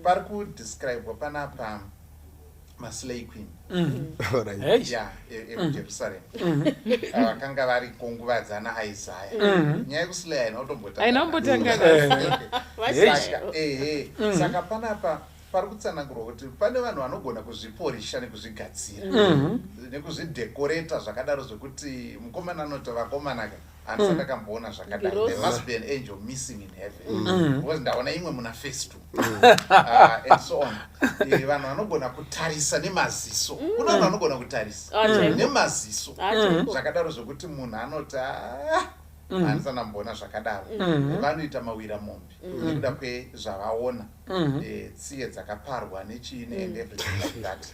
Pari kudescribwa panapa maslay queen. Alright. Hey. Ya, ekuJerusarema vakanga variko nguva dzana Isaya. Nyaya yekuslay haina kutombotanga. Haina kumbotanga. Hey. Saka ehe, saka panapa pari kutsanangurwa kuti pane vanhu vanogona kuzviporisha nekuzvigadzira nekuzvidhekoreta zvakadaro zvekuti mukomana anoti, "Vakomanaka, handisati ndakamboona zvakadai. There must be an angel missing in heaven because ndaona imwe muna Festo," and so on. Vanhu vanogona kutarisa nemaziso, kuna vanhu vanogona kutarisa Ah, chaiko. nemaziso Ah, chaiko. zvakadaro zvokuti munhu anoti, "Ah, handisati ndamboona zvakadaro." Vanoita mawira mombe nekuda kwezvavaona. Tsiye dzakaparwa nechii and everything like that.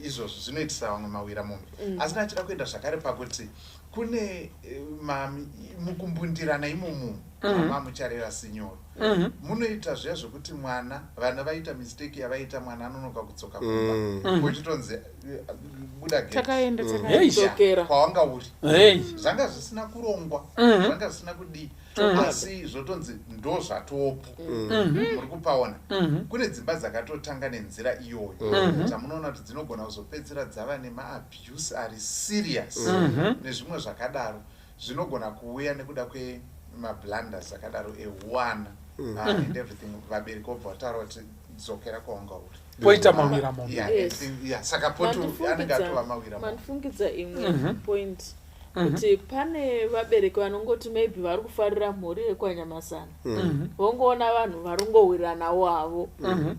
Izvozvo zvinoitisa vamwe mawira mombe. Asi ndachida kuenda zvakare pakuti kune mukumbundirana imomo, mama muchareva sinyoro, munoita zviya zvokuti mwana, vana vaita mistake yavaita, mwana anonoka kudzoka kumba, kuchitonzi buda gate. Takaenda, Hey. takaenda. Dzokera. Kwawanga uri. Hey. Zvanga zvisina kurongwa, zvanga zvisina kudii, asi zvotonzi ndo zvatopo. Muri kupaona, kune dzimba dzakatotanga nenzira iyoyo dzamunoona kuti dzinogona kuzopedzisira dzava nemaabuse ari serious nezvimwe zvakadaro zvinogona kuuya nekuda kwemablunders akadaro ehuwana and everything. Vabereki vobva vataura kuti dzokera kwawanga uri. Poita mawira mombe. Yeah, yeah, saka poto anenge atova mawira mombe. Mandifungidza imwe point, kuti pane vabereki vanongoti maybe vari kufarira mhuri yekwanyamasana, vongoona vanhu vari kungowiriranawo havo,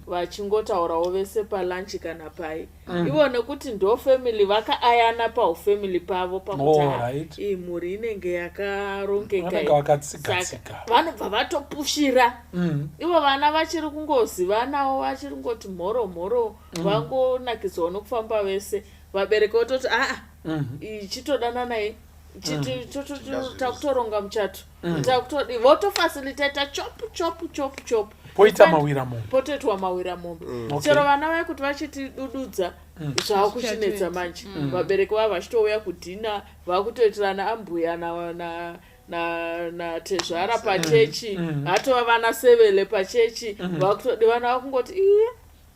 vachingotaurawo vese palunch kana pai ivo, nekuti ndo family vakaayana paufamily pavo, pakuti iyi mhuri inenge yakarongeka. Vanenge vakatsika-tsika. Saka vanobva vatopushira ivo vana vachiri kungozivanawo, vachiri kungoti mhoro mhoro, vangonakidzwawo nokufamba vese. Vabereki vototi, "Aa, ichitodananai, takutoronga muchato, takutodi," votofacilitata chopu chopu chopu chopu. Poita mawira mombe. Potoitwa mawira mombe. Chero vana vai kuti vachitidududza, zvaakuchinetsa manje. Vabereki vavo vachitouya kudhina, vakutoitirana ambuya natezvara pachechi, hatova vana sevele pachechi. Vakutodi vana vakungoti, "Iye,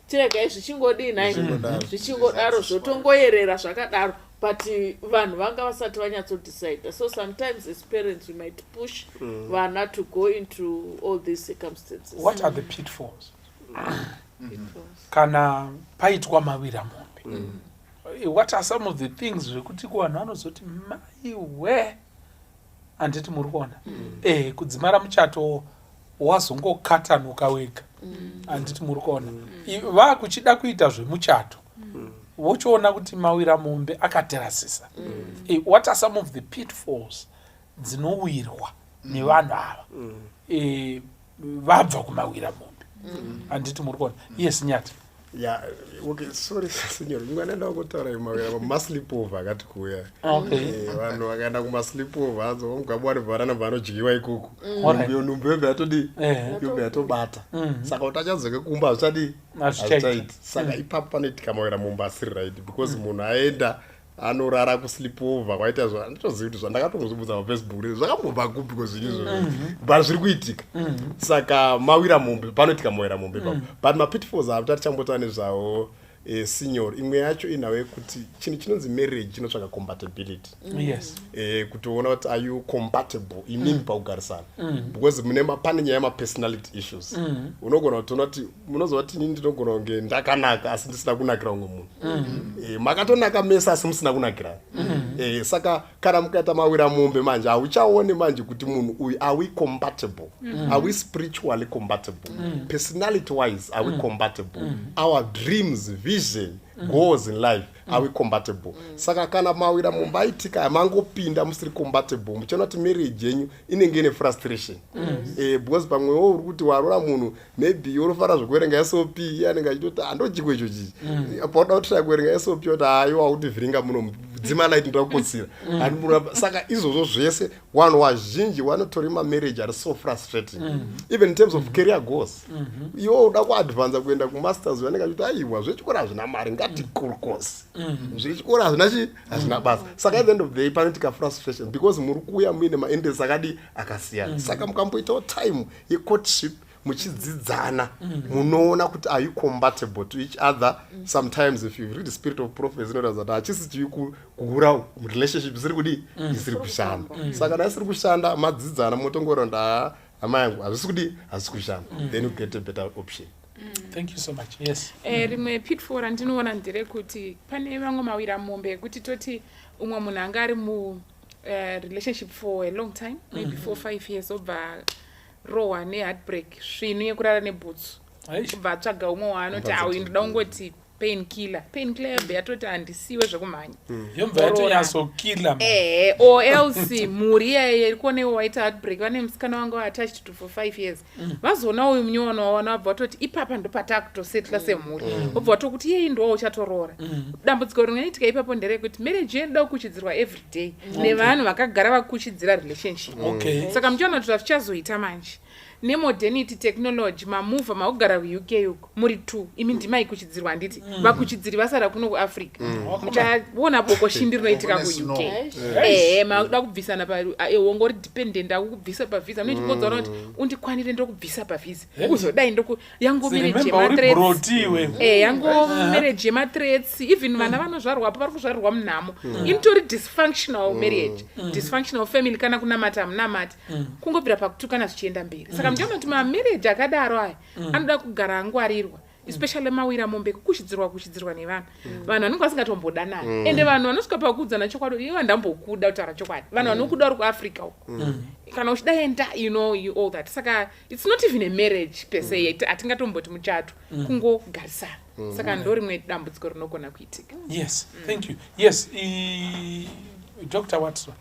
chiregai zvichingodii nai." Zvichingodaro. Zvichingodaro, zvotongoyerera zvakadaro, but vanhu vanga vasati vanyatsodecida. So sometimes as parents we might push vana to go into all these circumstances. What are the pitfalls kana paitwa mawira mombe? What are some of the things zvekuti kuvanhu vanozoti, "Maiwe"? Handiti muri kuona kudzimara muchato wazongokatanuka wega? Handiti muri kuona vakuchida kuita zvemuchato, vochiona kuti mawira mombe akaterasisa? What are some of the pitfalls dzinowirwa nevanhu ava vabva kumawira mombe? Handiti muri kuona? Yes, Nyati. Ya, okay, sorry senor, imwe ndaida kutaura mawira masleepover akati kuuya. Vanhu vakaenda kumasleepover, anzi vamugaba vanobva vanodyiwa ikoko. Nhumbu yobva yatodii? Yobva yatobata. Saka kuti achadzoke kumba hazvichadii? Hazvichaiti. Hazvichaiti. Saka ipapo panoitika mawira mumba asiri right, because munhu aenda anorara kusleepover, kwaita zva handitozivi kuti zvandakatongozvibudza paFacebook zvakambobva kupi kozvinhu izvozvo, but zviri kuitika. Saka mawira mombe, panoitika mawira mombe ipapo. But mapitfalls apo tatichambota nezvawo, senior, imwe yacho inhau yekuti chinhu chinonzi marriage chinotsvaka compatibility. Kutoona kuti are you compatible imimi pakugarisana, because mune pane nyaya yemapersonality issues. Unogona kutoona kuti munoziva kuti inini ndinogona kunge ndakanaka asi ndisina kunakira umwe munhu. Makatonaka mese asi musina kunakirana. Saka kana mukaita mawira mombe manje, hauchaoni manje kuti munhu uyu, are we compatible? Are we spiritually compatible? Personality wise, are we compatible? Our dreams, vision, goals in life, are we compatible? Saka kana mawira mumba aitika, mangopinda musiri compatible, muchiona kuti marriage yenyu inenge ine frustration, because pamwewo uri kuti warora munhu, maybe unofanira zvekuverenga SOP, iye anenge achitoti handochiko icho chichi. Pauda kutry kuverenga SOP, oti haiwa, kutivhiringa muno, dzima light, ndoda kukotsira. Saka izvozvo zvese, vanhu vazhinji vanotori mamarriage ari so frustrating, even in terms of career goals. Iwe uda kuadvansa kuenda kumasters, vanenge achiti aiwa, zvechikoro hazvina mari, ngatikurukose zvechikoro, hazvina chi hazvina basa. Saka at the end of the day panoitika frustration because muri kuuya muine mainterest akadi akasiyana. Saka mukamboitawo time yecourtship muchidzidzana, munoona kuti are you compatible to each other. Sometimes if you read the Spirit of Prophecy, inoratidza kuti hachisi chivi kuhura, relationship isiri kudii, isiri kushanda. Saka kana isiri kushanda, madzidzana, motongora kuti haa, hama yangu, hazvisi kudii, hazvisi kushanda, then you get a better option. Thank you so much. Yes. Rimwe pitfall randinoona nderekuti pane vamwe mawira mombe ekuti toti umwe munhu anga ari mu relationship for a long time, maybe 4, 5 years, obva rohwa neheartbreak svinu yekurara nebhutsu, kubva atsvaga umwe waanoti auyu ndoda kungoti pain killer, pain killer, yobva yatoti handisiwe zvekumhanya. Yobva yatonyatsokila. Ehe, or else mhuri iyaye iri kuonewo waita heartbreak, vane musikana wanga attached to for 5 years, vazoona uyu munyowano wawana, vabva vatoti ipapa ndopatakutosetla semhuri, vobva vatokuti iyei ndowa uchatoroora. Dambudziko rinoitika ipapo nderekuti marriage inoda kukuchidzirwa every day nevanhu vakagara vakuchidzira relationship. Saka muchiona kuti zvazvichazoita manje nemodernity, technology, mamuvha, makugara kuUK uko muri two, imi ndimai kuchidzirwa, handiti? Vakuchidziri vasara kuno kuAfrica, muchaona boko shindi rinoitika Kune snow. kuUK. Ehe, makuda kubvisana wongori dependent, akukubvisa pavhisa, munochimbodzana kuti undikwanire, ndokubvisa pavhisa, uzodai ndoku yango marriage Remember, uri yemathreats. broti iwe. Yango marriage yemathreats, even vana vanozvarwapo vari kuzvarirwa munhamo. Inotori dysfunctional marriage, dysfunctional family. Kana kunamata hamunamati, kungobvira pakutukana zvichienda mberi. Saka muchiona kuti mamarriage akadaro aya anoda kugara angwarirwa, especially mawira mombe kukuchidzirwa, kuchidzirwa nevanhu. Vanhu vanenge vasingatombodanani, ende vanhu vanosvika pakuudzana chokwadi, iwe ndambokuda, kutaura chokwadi, vanhu vanokuda uri kuAfrica uko, kana uchida enda, you all that. Saka it's not even a marriage per se, hatingatomboti muchato, kungogarisana. Saka ndo rimwe dambudziko rinogona kuitika. Yes, thank you. Yes, Dr Watson.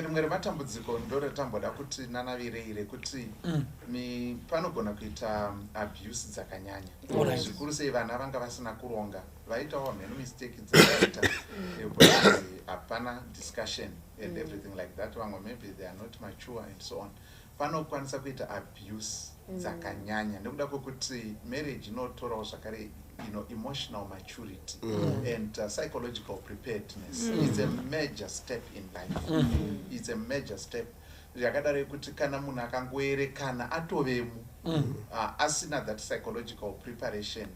Rimwe rematambudziko ndoratamboda kuti nanavirei rekuti panogona kuita abuse dzakanyanya, zvikuru sei vana vanga vasina kuronga, vaitawo mheno mistake dzavaita, because hapana discussion and everything like that. Vamwe maybe they are not mature and so on. Panokwanisa kuita abuse dzakanyanya nekuda kwekuti marriage inotorawo zvakare emotional maturity and psychological preparedness. It's a major step in life. It's a major step yakadaro yekuti kana munhu akangoerekana atovemo asina that psychological preparation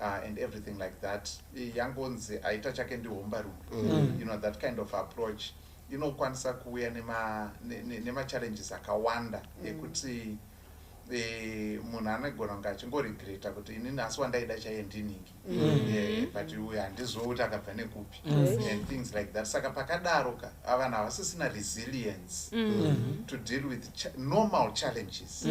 and everything like that, yangonzi aita chake ndihombarume, that kind of approach inokwanisa kuuya nemachallenges akawanda ekuti munhu anogona kunge achingoregreta kuti inini asi wandaida chaiye ndiningi, but uyu handizivo kuti akabva nekupi and things like that. Saka pakadaro ka, vanhu havasisina resilience to deal with normal challenges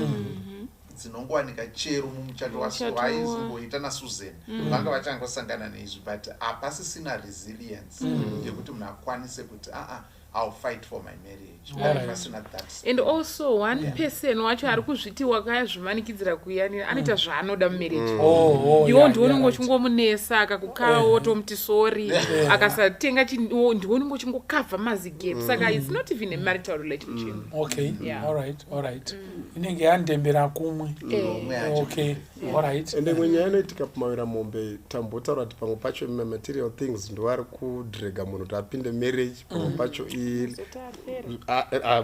dzinongowanika chero mumuchato. Muchato. Waizimboita naSusan, vanga vachangosangana neizvi, but hapasisina resilience yekuti munhu akwanise kuti aa. I'll fight for my marriage. Alright. Pasina that And also one person wacho ari kuzviti wakazvimanikidzira kuyanira anoita zvaanoda mumarriage. Oh, oh, Iwo yeah, ndiwo yeah, unenge right. uchingomunesa, akakukawa wotomuti sorry, akasatenga ndiwo unenge uchingokavha mazigap. Saka it's not even a marital relationship. Okay. Yeah. Alright, alright. Inenge yandembera kumwe. Umwe acho. Okay, alright. Ende imwe nyaya inoitika pamawira mombe, tambotaura kuti pamwe pacho mamaterial things ndo ari kudrega munhu kuti apinde marriage, pamwe pacho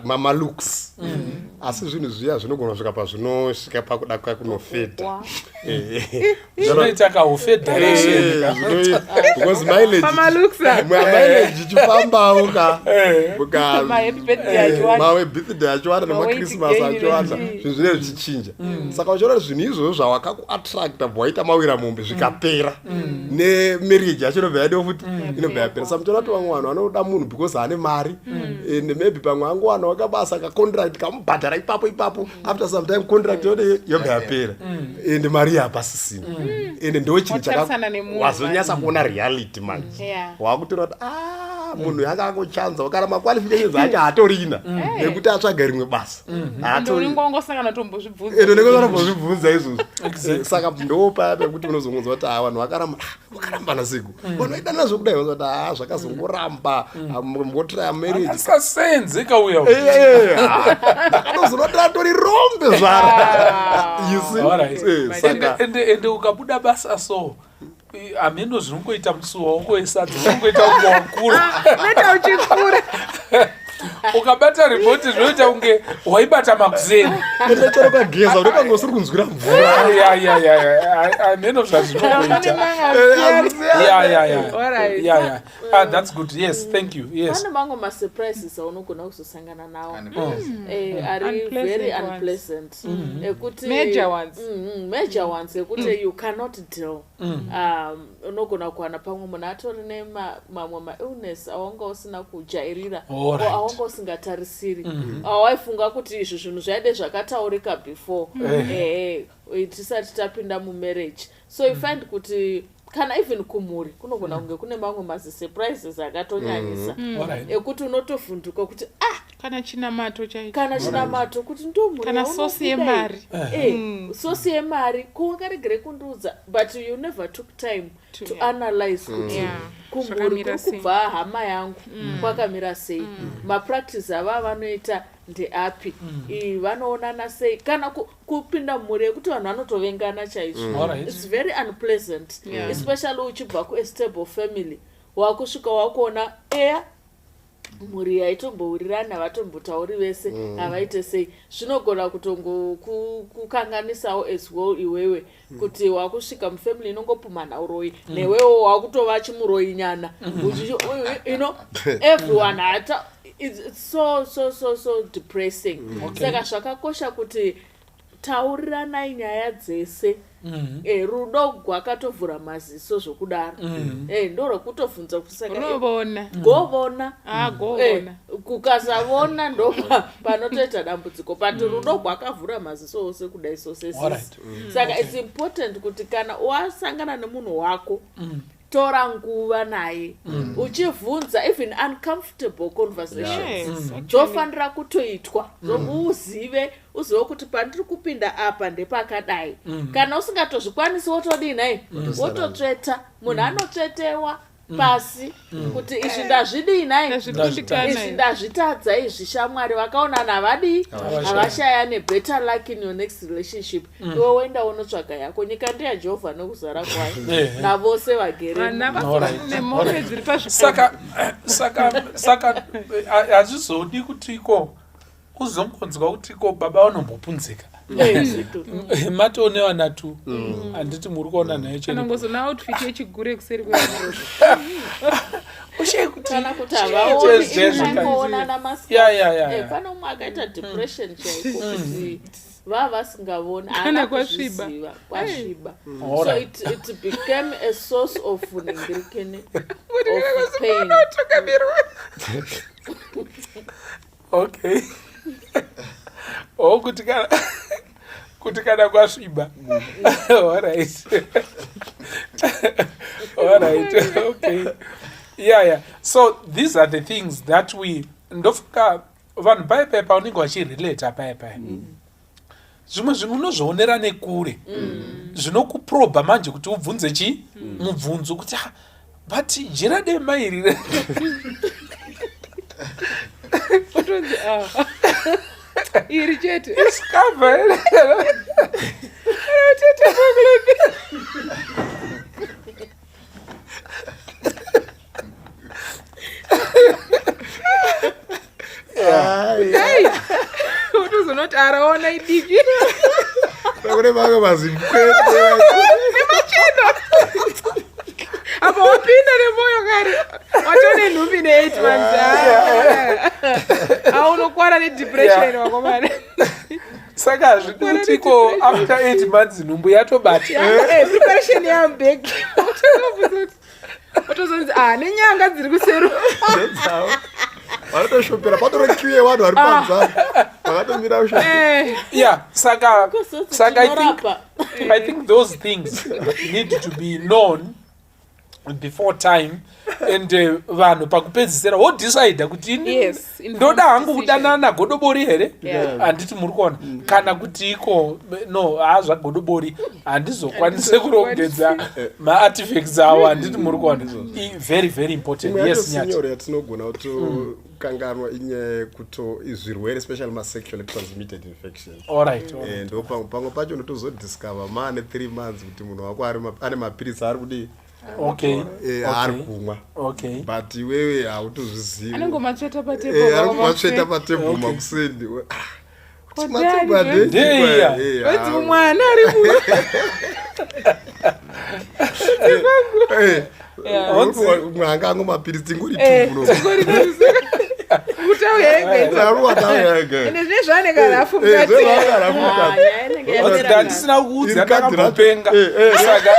mamalooks, asi zvinhu zviya zvinogona kusvika pazvinosvika pakuda kwakunofedha. Zvinoita kahufederation. Because mileage Pamalooks ah. Mileage ichifambawo ka Ma-happy birthday achiwanda. Mawebirthday achiwanda, Ma-weight nemaChristmas gain achiwanda, nechii. zvinhu zvinenge zvichinja. Saka uchiona kuti zvinhu izvozvo zvawakakuattracta bwaita mawira mombe zvikapera, nemarriage yacho inobva yadiwa futi, inobva yapera. Saka muchiona kuti vamwe vanhu vanoda munhu because ane mari, and maybe pamwe angowanawo kabasa kacontract kamubhadhara ipapo ipapo. After some time contract yode yobva yapera and mari yapasisina, and ndo chinhu Watarisana nemunhu. Wazonyatsa kuona reality manje. Wakutoona kuti ah, munhu yanga angochanza kana maqualifications acho haatorina ekuti atsvaga rimwe basa. Ende Haatori. unenge wangosangana tombozvibvunza. Ende unenge unombozvibvunza izvozvo. Saka ndo paya pekuti unozongonzwa kuti ah, vanhu vakaramba, ah, vakarambana siku, vanhu vaidana zvokudai, vanzwa kuti ah, zvakazongoramba mbotraya marriage. Akasasenze kauya. Ndakatozoona kuti atori rombe zvaro, you see. Alright. Saka Ende ukabuda basa so, hameno zvinongoita musuwa wako wesadza unongoita kunge wakura. Unoita uchikura. Ukabata ripoti zvinoita kunge waibata makuseni. Ende chero ukageza unenge usiri kunzwira mvura. Ya, hameno zvazvinongoita. Ya. Alright. Ya. Ah, that's good. Yes, thank you. Yes. Pane mamwe masurprises aunogona kuzosangana nawo Unpleasant. ari Unpleasant very ones. unpleasant, ekuti Major ones. Major ones ekuti you cannot deal. Unogona kuwana pamwe munhu atori nemamwe maillness awanga usina kujairira or awanga usingatarisiri, awaifunga kuti izvi zvinhu zvaide zvakataurika before tisati tapinda mumarriage. So you find kuti kana even kumhuri kunogona kunge kune mamwe mazisurprises akatonyanyisa ekuti unotovhunduka kuti ah. Kana chinamato chaicho. Kana chinamato, kuti ndomhuri Kana source yemari. Source yemari, ko wakaregere kundiudza? But you never took time to analyze kuti kumhuri Zvakamira kuri sei. kubva hama yangu kwakamira sei, mapractice ava vanoita ndeapi, vanoonana sei, kana kupinda mhuri yekuti vanhu vanotovengana chaizvo. It's very unpleasant, especially uchibva kuastable family, wakusvika wakuona eya mhuri yaitombowirirana, vatombotauri vese, havaite sei. Zvinogona kutongokukanganisawo as well iwewe, kuti wakusvika mufamily inongopumhana uroyi, newewo wakutova chimuroyi nyana. Everyone hata it's so so so so depressing. Saka zvakakosha kuti tauriranai nyaya dzese. Rudo gwakatovhura maziso zvokudaro. Ndo rwekutovhunza kuti saka Runovona. Govona. Ah, govona. Kukasavona ndo panotoita dambudziko, but rudo gwakavhura maziso ose kudai so sesisi. Saka it's important kuti kana wasangana nemunhu wako, tora nguva naye uchivhunza even uncomfortable conversations. Dzofanira kutoitwa uzive uzive kuti pandiri kupinda apa ndepakadai. Kana usingatozvikwanisi, wotodii nai? Wototsveta. Munhu anotsvetewa pasi kuti izvi ndazvidii nai? Ndazvikundikana. Izvi ndazvitadza izvi. Shamwari vakaonana havadii? Havashayane. Better luck in your next relationship. Iwe woenda unotsvaga yako. Nyika ndeyaJehovha nekuzara kwayo navose vagere. Vana nemombe dziri pazvikoro. Saka hazvizodi kuti iko uzongonzwa kuti ko baba vanombopunzika. Matone vana tu, handiti muri kuona nayo Kana chene? ngozona outfit yechigure kuseri kweroza. Ushaye kuti Kana kuti chii havaoni. chezvezvo kana- Inongoonana Ya. Pane umwe akaita depression chaiko kuti vava vasingavoni. Kana Haana kwasviba. kuzviziva, kwasviba. So it became a source of ningirikene, of pain. Okay, oh, kuti kana kwasviba. Alright, okay, yeah. So these are the things that we Ndofunga vanhu paya paya paunenge vachirelata paya paya, zvimwe zvinhu unozvionera nekure, zvinokuprobha manje kuti ubvunze chi mubvunzo kuti, "Ah, but jira dema iri." Otonzi, "Ah, iri chete." Isikavha. Tete. Hey, utozonoti araona idiki. Kune mamwe mazikwete. Nemachena apa wapinda nemwoyo kare, watone nhumbi ne8 months, aunokwara nedepression, wakomana. Saka hazvidi kuti ko after 8 months nhumbu yatobata. Preparation yambek, otozonzi, "Ah, nenyanga dziri kuseru." Dzavo vanotoshopera, patoro queue yevanhu vari panza vakatomira kushopera. Yeah, saka Kusoti saka I think tinorapa. I think those things need to be known before time and vanhu pakupedzisira wodecida kuti ini Yes, informed ndoda hangu decision. kudanana nagodobori here, handiti muri kuona, kana kuti iko no, haa, zvagodobori handizokwanise kurongedza maartifacts avo, handiti muri kuona? Very very important. Imwe yacho, Yes, Nyati. sinyoro, yatinogona kutokanganwa inyaya yekuto zvirwere, especially masexually transmitted infection. All right. Ndo pamwe pacho unotozodiscover maane 3 months kuti munhu wako ane mapiritsi ari kudii, ari kumwa, but iwewe hautozvizivi. Anongomatsveta. Ari kumatsveta patebhuru makuseni. Ah, kuti Kodani, matebhuru Ndeya. Wedzi mwana ari mu Mwe anga ango mapiritsi ingori tubuno. Kutauya ega. Ende zvine zvaanenge rafu mukati. Ah, nyaya inenge yapera kare. Ndisina kuudza. Iri kadhi Ndakambopenga. Saka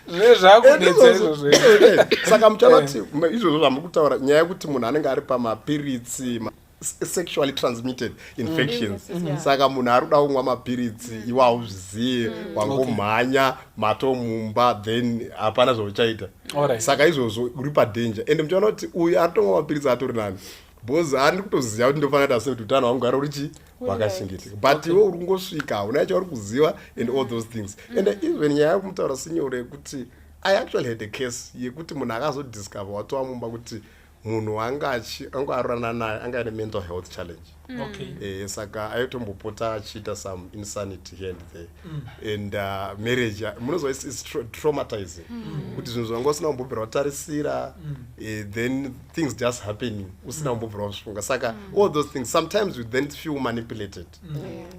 zvine zvakunetsa izvozvo. Saka muchaona kuti izvozvo zvamuri kutaura, nyaya yekuti munhu anenge ari pamapiritsi, sexually transmitted infections, saka munhu ari kuda kumwa mapiritsi, iwe hauzviziye, wangomhanya matomumba, then hapana zvauchaita. Saka izvozvo uri padanger, ende muchaona kuti uyu ari kutomwa mapiritsi atori nani, because ari kutoziva kuti ndofanira kuita sei kuti utano hwangu hugare uri chi hwakachengeteka, but iwe uri kungosvika, hauna chauri kuziva and all those things. And even nyaya yekumutaura sinyoro yekuti I actually had a case yekuti munhu akazodiscover watova mumba kuti munhu wanga anga arurana naye anga aine mental health challenge. Saka aitombopota achiita some insanity here and there, and marriage, munozwa, is traumatizing kuti zvinhu zvanga usina kumbobvira watarisira, then things just happening usina kumbobvira wazvifunga. Saka all those things, sometimes you then feel manipulated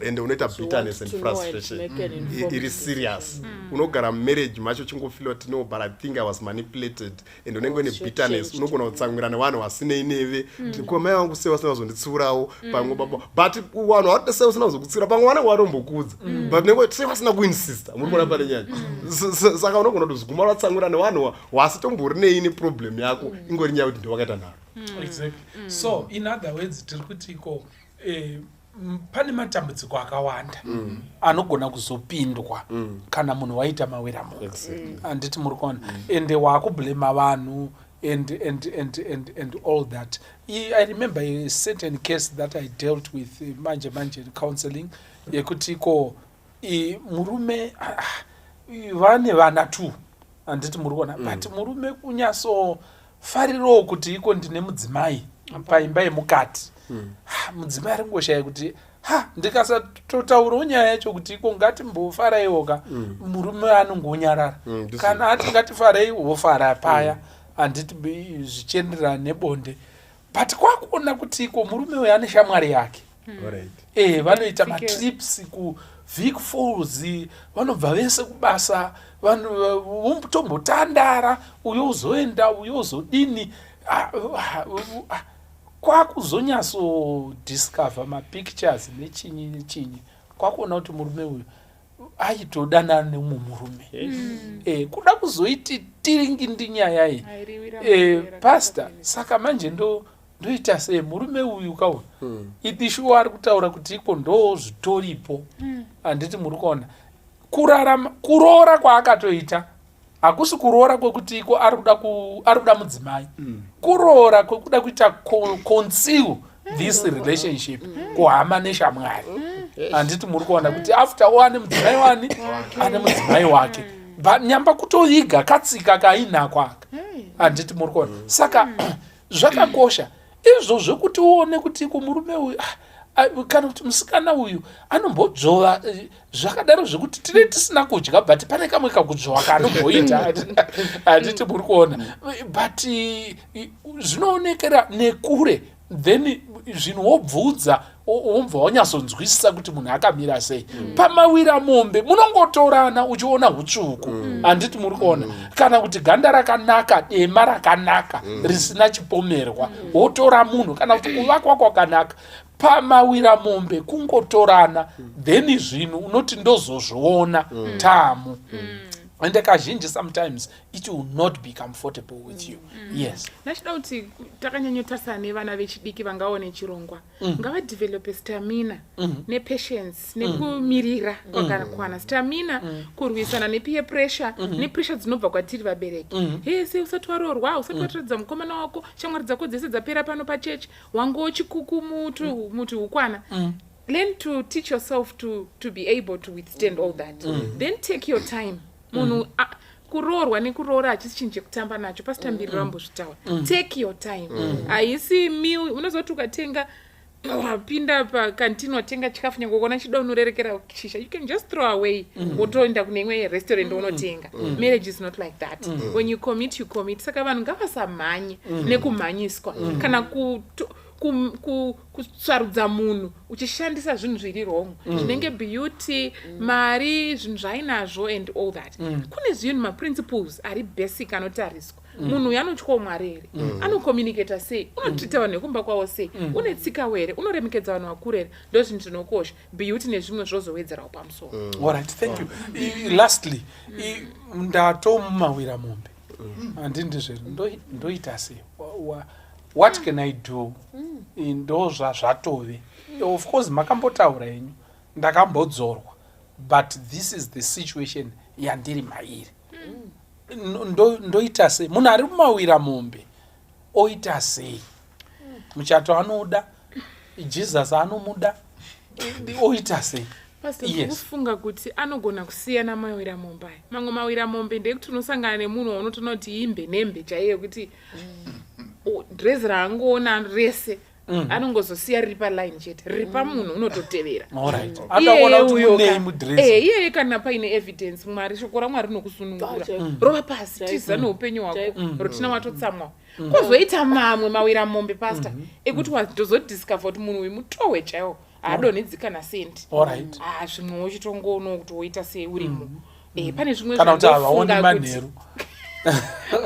and unoita You bitterness want and to know and frustration. Make an informed Iri serious, unogara mumarriage macho uchingofeela kuti, "No, but I think I was manipulated," and unenge une bitterness. Short-changed. Unogona kutsamwira nevanhu vasinei neve kuti, "Ko mai vangu sei vasina kuzonditsiurawo?" Pamwe baba, but vanhu vari sei vasina kuzokutsiura, pamwe vanenge vatombokudza, but nenge sei vasina kuinsista? Muri kuona pane nyaya. Saka unogona kutoziguma watsamwira nevanhu wasitombori nei neproblem yako, ingori nyaya yekuti ndowakaita nharo. Exactly. So in other words, tiri kuti iko pane matambudziko akawanda anogona kuzopindwa kana munhu waita mawira munhu, handiti muri kuona? Ende waakublema vanhu and all that. I remember a certain case that I dealt with, manje manje in counseling, yekuti iko murume, vane vana two, handiti muri kuona? But murume kunyatsofarirawo kuti iko ndine mudzimai paimba yemukati. Ha, mudzimai ari kungoshaya kuti, ha, ndikasatotaurawo nyaya yacho kuti iko ngatimbofaraiwoka, murume anongonyarara. Kana ati ngatifarei, wofara paya, handiti zvichienderana nebonde. But kwakuona kuti iko murume uyu ane shamwari yake. Vanoita matrips kuVic Falls, vanobva vese kubasa, vanhu votombotandara, uyo uzoenda, uyo uzodini. Ah, ah, ah, kwakuzonyatsodiscover mapictures nechinyi nechinyi, kwakuona kuti murume uyu aitodanana nemumwe murume. Kuda kuzoiti tiringindi nyaya iyi. Airiwira mapera. Pastor, saka manje ndoita sei? Murume uyu kauyu idishuwa ari kutaura kuti iko ndo zvitoripo, handiti muri kuona? Kurarama, kuroora kwaakatoita. Hakusi kuroora kwekuti iko ari kuda ari kuda mudzimai. Kuroora kwekuda kuita conceal this relationship kuhama neshamwari. Handiti muri kuona kuti after all ane mudzimai wani, ane mudzimai wake, but nyamba kutoiga katsika kainako aka. Handiti muri kuona? Saka zvakakosha izvo zvekuti uone kuti kumurume uyu, ah, kana kuti musikana uyu anombodzvova, zvakadaro zvekuti tine tisina kudya, but pane kamwe kakudzvova kaanomboita. Handiti muri kuona? But zvinoonekera nekure. Then zvinhu wobvunza, wobva wanyatsonzwisisa kuti munhu akamira sei. Pamawira mombe munongotorana uchiona utsvuku. Handiti muri kuona? Kana kuti ganda rakanaka, dema rakanaka, risina chipomerwa, wotora munhu. Kana kuti kuvakwa kwakanaka. Pamawira mombe kungotorana, then zvinhu unoti ndozozviona tamu. Ende kazhinji sometimes it will not be comfortable with you, yes. Ndachida kuti takanyanyotarisana nevana vechidiki vangaone chirongwa, ngavadevelope stamina nepatience nekumirira kwakakwana. Stamina kurwisana nepeer pressure, nepressure dzinobva kwatiri vabereki. He, sei usati waroorwa, usati watiradza mukomana wako, shamwari dzako dzese dzapera pano pachechi, wangowo chikuku mutu muti hukwana. Learn to teach yourself to be able to withstand all that. Then take your time. Munhu kuroorwa nekuroora hachisi chinhu chekutamba nacho. Pastor Mbiri vambozvitaura. Take your time. Haisi meal. Unozoti ukatenga, wapinda pakantini, watenga chikafu, nyange ukaona chida unorerekera shisha, you can just throw away, wotoenda kune imwe restaurant unotenga. Marriage is not like that. When you commit, you commit. Saka vanhu ngavasamhanye nekumhanyiswa kana kusarudza munhu uchishandisa zvinhu zviri wrong, zvinenge beauty, mari, zvinhu zvainazvo and all that. Kune zvinhu, maprinciples ari basic anotariswa. Munhu uyu anotyawo Mwari here? Anocommunicata sei? Unotreata vanhu vekumba kwavo sei? Une tsikawo here? Unoremekedza vanhu vakuru here? Ndo zvinhu zvinokosha. Beauty nezvimwe zvozowedzerawo pamusoro. Alright, thank you. Lastly, ndatomumawira mombe, handindizve? Ndoita sei? What can I do? Ndo zvazvatove. Of course makambotaura henyu, ndakambodzorwa, but this is the situation yandiri mairi. Ndoita sei? Munhu ari mumawira mombe oita sei? Muchato anoda, Jesus anomuda, oita sei? Pastor, Yes. Kufunga kuti anogona kusiyana mawira mombe aya. Mamwe mawira mombe ndeyekuti unosangana nemunhu waunotoona kuti imbe nembe chaiyo, yekuti dhirezi raangoona rese anongozosiya riri paline chete, riri pamunhu unototevera. Alright, Iyeye anoda kuona kuti uyo munei mudhirezi. Iyeye kana paine evidence, Mwari, shoko raMwari rinokusunungura. Rova pasi, tiza neupenyu hwako. Rutina watotsamwa. Kwozoita mamwe mawira mombe, Pastor, ekuti wazotodiscover kuti munhu uyu mutohwe chaiwo, haadonhedzi kana sendi. Ah, zvimwe uchitongoonao kuti woita sei urimo. Pane zvimwe Kana kuti havaoni zvandofunga kuti manheru.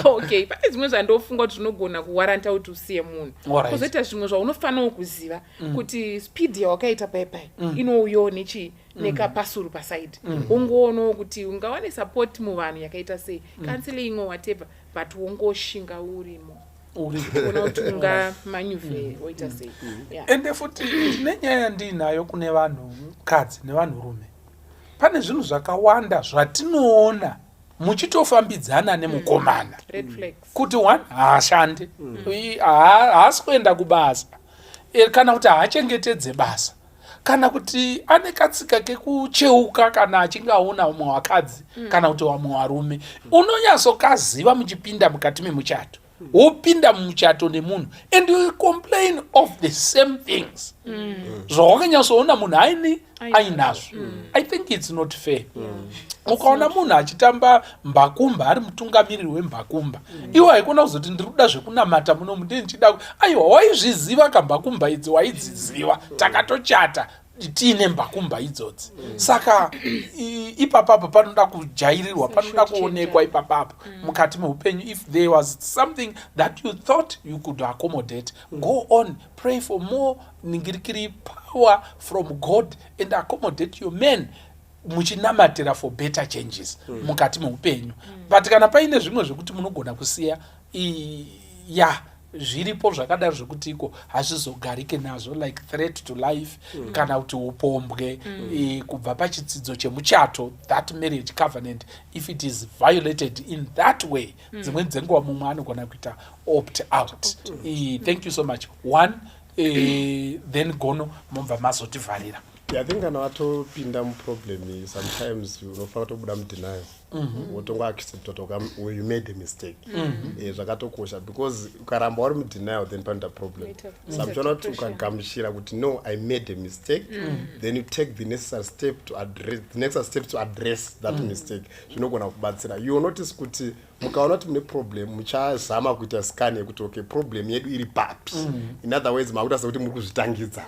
Okay, pane zvimwe zvandofunga kuti zvinogona kuwarranta kuti usiye munhu. Kwozoita zvimwe zvaunofanirawo kuziva kuti speed yawakaita paipai inouyawo nechi nekapasuru paside. Wongoonawo kuti ungawane support muvanhu yakaita sei, counseling or whatever, but wongoshinga urimo, kuona kuti ungamaneuver woita sei. Yeah. Ende futi ndine nyaya yandiinayo kune vanhukadzi nevanhurume. Pane zvinhu zvakawanda zvatinoona muchitofambidzana nemukomana Red flags. kuti one, haashandi, haasi kuenda kubasa, kana kuti haachengetedze basa, kana kuti ane katsika kekucheuka kana achinge aona umwe wakadzi kana kuti vamwe varume. Unonyatsokaziva muchipinda mukati memuchato. Wopinda mumuchato nemunhu and you complain of the same things zvawakanyatsoona munhu aini ainazvo. I think it's not fair. Ukaona munhu achitamba mbakumba, ari mutungamiriri wembakumba, iwe haikona kuzoti ndiri kuda zvekunamata munomu, ndii ndichida. Aiwa, waizviziva kambakumba idzi, waidziziva. Takatochata tiine mbakumba idzodzi. Saka ipapapo panoda kujairirwa, panoda kuonekwa ipapapo mukati meupenyu. If there was something that you thought you could accommodate, go on, pray for more ningirikiri power from God and accommodate your man, muchinamatira for better changes mukati meupenyu. But kana paine zvimwe zvekuti munogona kusiya, ya. Zviripo zvakadaro zvekuti iko hazvizogarike nazvo, like threat to life kana kuti upombwe, kubva pachitsidzo chemuchato, that marriage covenant, if it is violated in that way, dzimweni dzenguva mumwe anogona kuita opt out. Thank you so much. One, then Gono, mobva mazotivharira. I think kana watopinda muproblem iyi, sometimes unofanira kutobuda mudenial, wotongoaccepta kuti you made a mistake. Zvakatokosha because ukaramba uri mudenial, then panoita problem. Saka muchiona kuti ukagamuchira kuti, "No, I made a mistake," then you take the necessary step to address, the necessary step to address that mistake, zvinogona kubatsira. You will notice kuti mukaona kuti mune problem, muchazama kuita scan yekuti, okay, problem yedu iri papi. In other words, makuita sekuti muri kuzvitangidza.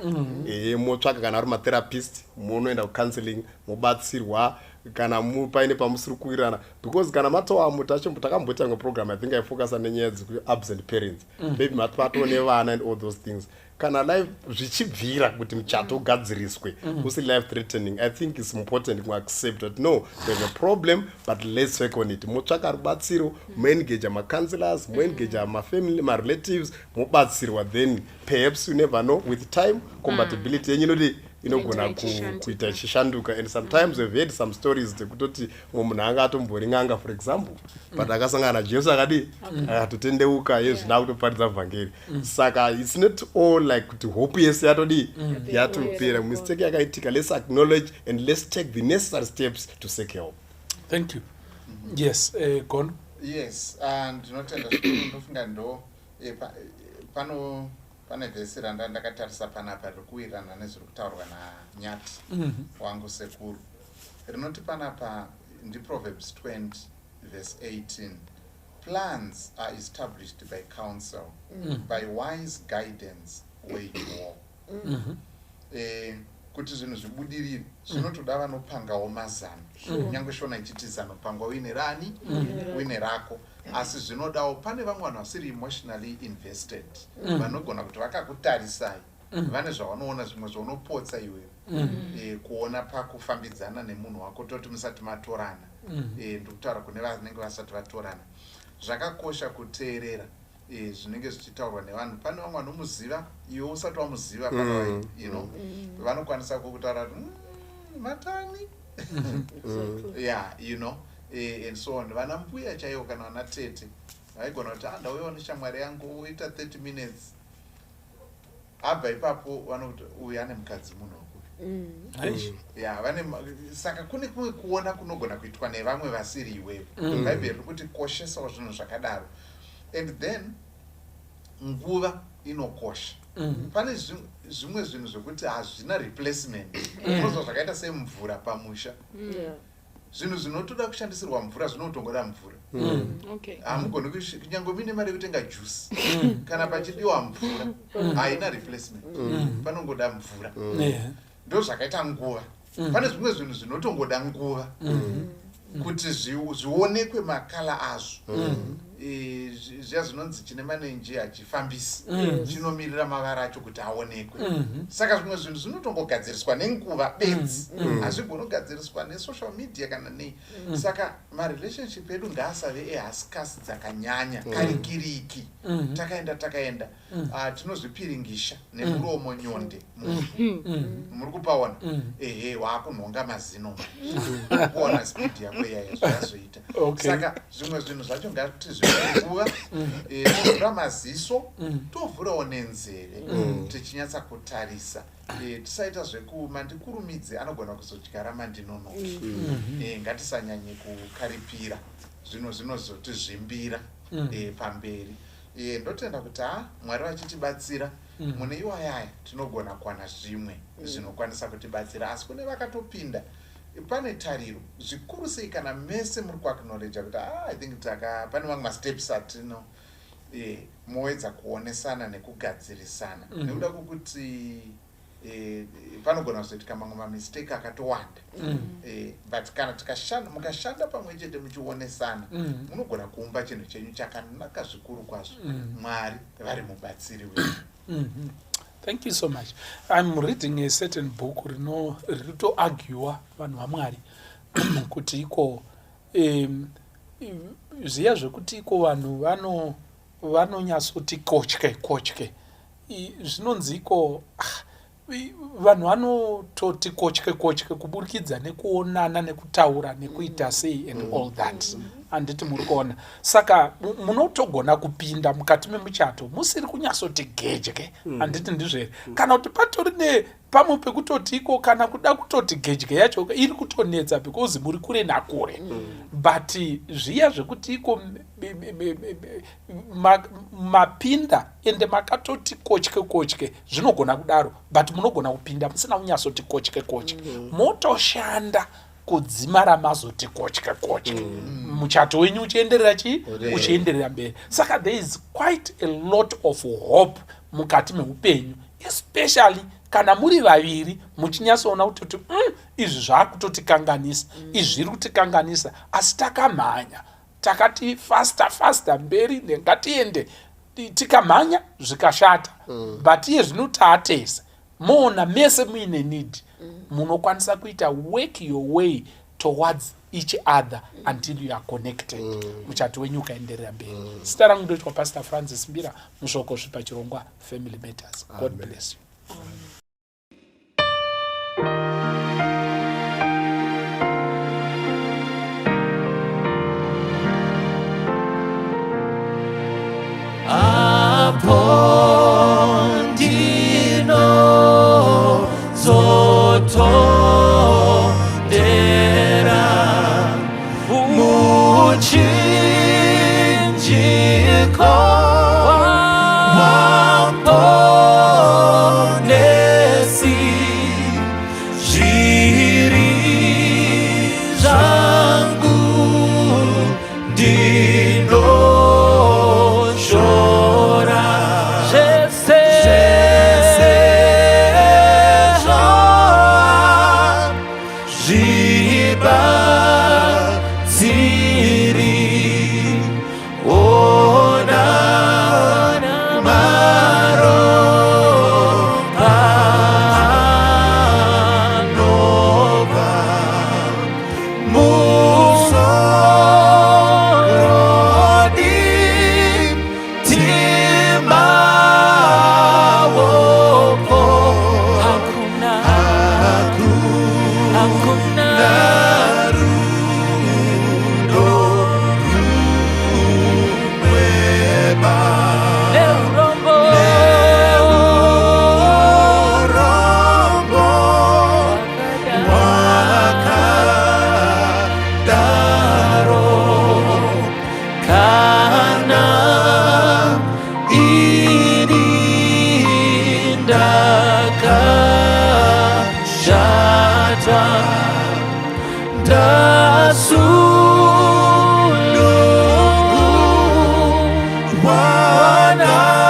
Motsvaka kana ari matherapist, munoenda kucounseling, mobatsirwa kana paine pamusiri kuwirirana, because kana matowamo, takamboita imwe program, I think aifocusa nenyaya dzekuabsent parents, maybe matoo nevana and all those things. Kana life zvichibvira kuti muchato ugadziriswe, usi life threatening, I think it's important kuaccept that, no, there's a problem, but let's work on it. Motsvaka rubatsiro, moengaja macounselors, moengaja mafamily, marelatives, mobatsirwa. Then perhaps, you never know, with time compatibility yenyu inoti inogona kuita ichishanduka. And sometimes we've heard some stories dzekutoti mumwe munhu anga atombori n'anga, for example, but akasangana naJesu, akadii, akatotendeuka, yezvina akutoparidza vhangeri. Saka it's not all like kuti hope yese yatodii, yatopera. Mistake yakaitika, let's acknowledge and let's take the necessary steps to seek help. Thank you. Yes, Gono. Yes, ndinotenda zvikuru. Ndofunga ndo pano pane vhesi randa ndakatarisa panapa riri kuwirirana nezviri kutaurwa naNyati wangu sekuru. Rinoti panapa, ndiProverbs 20 verse 18: "Plans are established by counsel, by wise guidance wage war." Kuti zvinhu zvibudirire, zvinotoda vanopangawo mazano. Kunyange Shona ichiti zano pangwa uine rani, uine rako, asi zvinodawo pane vamwe vanhu vasiri emotionally invested, vanogona kuti vakakutarisai, vane zvavanoona, zvimwe zvaunopotsa iwewe kuona pakufambidzana nemunhu wako. Toti musati matorana, ndikutaura kune vanenge vasati vatorana, zvakakosha kuteerera zvinenge zvichitaurwa nevanhu. Pane vamwe vanomuziva iwe usati wamuziva pana, vanokwanisa kukutaura kuti, matani yeah, and so on. Vana mbuya chaivo kana vana tete vaigona kuti, "Ah, ndauyawo neshamwari yangu," oita 30 minutes, abva ipapo vanokuti, "Uyu ane mukadzi, munhu wakupi?" Aish. Ya, vane saka kune kumwe kuona kunogona kuitwa nevamwe vasiri iwewe. Bhaibheri riri kuti koshesawo zvinhu zvakadaro. And then nguva inokosha. Pane zvimwe zvinhu zvekuti hazvina replacement. Unozwa zvakaita semvura pamusha. Zvinhu zvinotoda kushandisirwa mvura zvinotongoda mvura. Hamugoni kunyange muine mari yekutenga juice, kana pachidiwa mvura haina replacement, panongoda mvura. Ndo zvakaita nguva. Pane zvimwe zvinhu zvinotongoda nguva kuti zvionekwe makala azvo. Zviya zvinonzi chine manenji hachifambisi, chinomirira mavara acho kuti aonekwe. Saka zvimwe zvinhu zvinotongogadziriswa nenguva bedzi, hazvigoni kugadziriswa nesocial media kana nei. Saka marelationship edu ngaasave ehasikasi dzakanyanya, karikiriki, takaenda takaenda. Ah, tinozvipiringisha nemuromo nyonde muvhu. Muri kupaona? Ehe, waakunhonga mazino manje, kuona speed yako iyaya zvayazoita. Saka zvimwe zvinhu zvacho ngatizvipe nguva. Tovhura maziso, tovhurawo nenzeve, tichinyatsa kutarisa. Tisaita zvekumandikurumidze, anogona kuzodyara mandinonoki. Ngatisanyanye kukaripira zvinhu zvinozotizvimbira pamberi. Ndotenda kuti ha, Mwari vachitibatsira mune iwayaya, tinogona kuwana zvimwe zvinokwanisa kutibatsira. Asi kune vakatopinda, pane tariro zvikuru sei kana mese muri kuacknowledja kuti, ah, I think taka pane mamwe masteps atino moedza kuonesana nekugadzirisana, nekuda kwokuti panogona kuzoitika mamwe mamistake akatowanda. But kana tikashanda, mukashanda pamwe chete muchionesana, munogona kuumba chinhu chenyu chakanaka zvikuru kwazvo, Mwari vari mubatsiri wenyu. Thank you so much. I'm reading a certain book rino riri kutoarguwa, vanhu vaMwari, kuti iko zviya zvekuti iko vanhu vano Vanonyatsoti kotye kotye. Zvinonzi iko vanhu vanototi kotye kotye kuburikidza nekuonana, nekutaura, nekuita sei and all that, handiti muri kuona? Saka munotogona kupinda mukati memuchato musiri kunyatsoti gedye, handiti ndizvo here? Kana kuti patori nepamwe pekutoti iko kana kuda kutoti gedye yacho iri kutonetsa because muri kure nakure. But zviya zvekuti iko mapinda ende makatoti kotye kotye, zvinogona kudaro, but munogona kupinda musina kunyatsoti kotye kotye, motoshanda kudzimara mazoti kotye kotye, muchato wenyu uchienderera chii? Uchienderera mberi. Saka there is quite a lot of hope mukati meupenyu, especially kana muri vaviri muchinyatsoona kutoti izvi zvaakutotikanganisa, izvi zviri kutikanganisa, asi takamhanya, takati faster faster mberi, ngatiende. Tikamhanya zvikashata, but iye zvino taatese moona mese muine need, munokwanisa kuita work your way towards each other until you are connected, muchato wenyu ukaenderera mberi. Zita rangu ndoitwa Pastor Francis Mbira Mushoko zvipachirongwa Family Matters. God bless you. Amen. Apo ndinozotondera muchinjiko waMuponesi, zviri zvangu ndinoshora zvese, zvese zvibatsiri ona maropa anobva musorodi timaoko. Hakuna, hakuna rudo rumweba neurombo neurombo wakadaro kana ini ndakashata ndasunungurwa naye,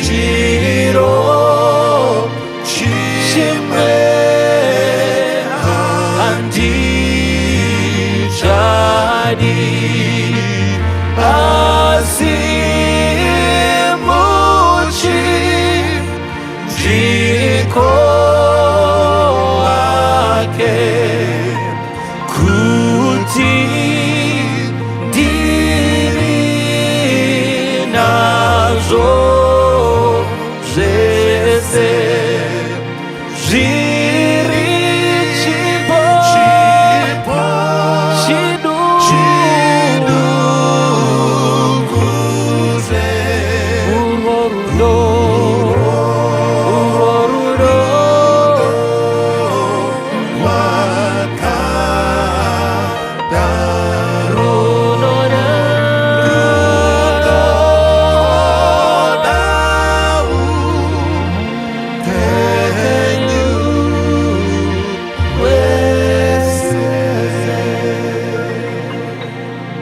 chiro chimwe handichadi asi muchinjiko wake kuti ndiri nazvo.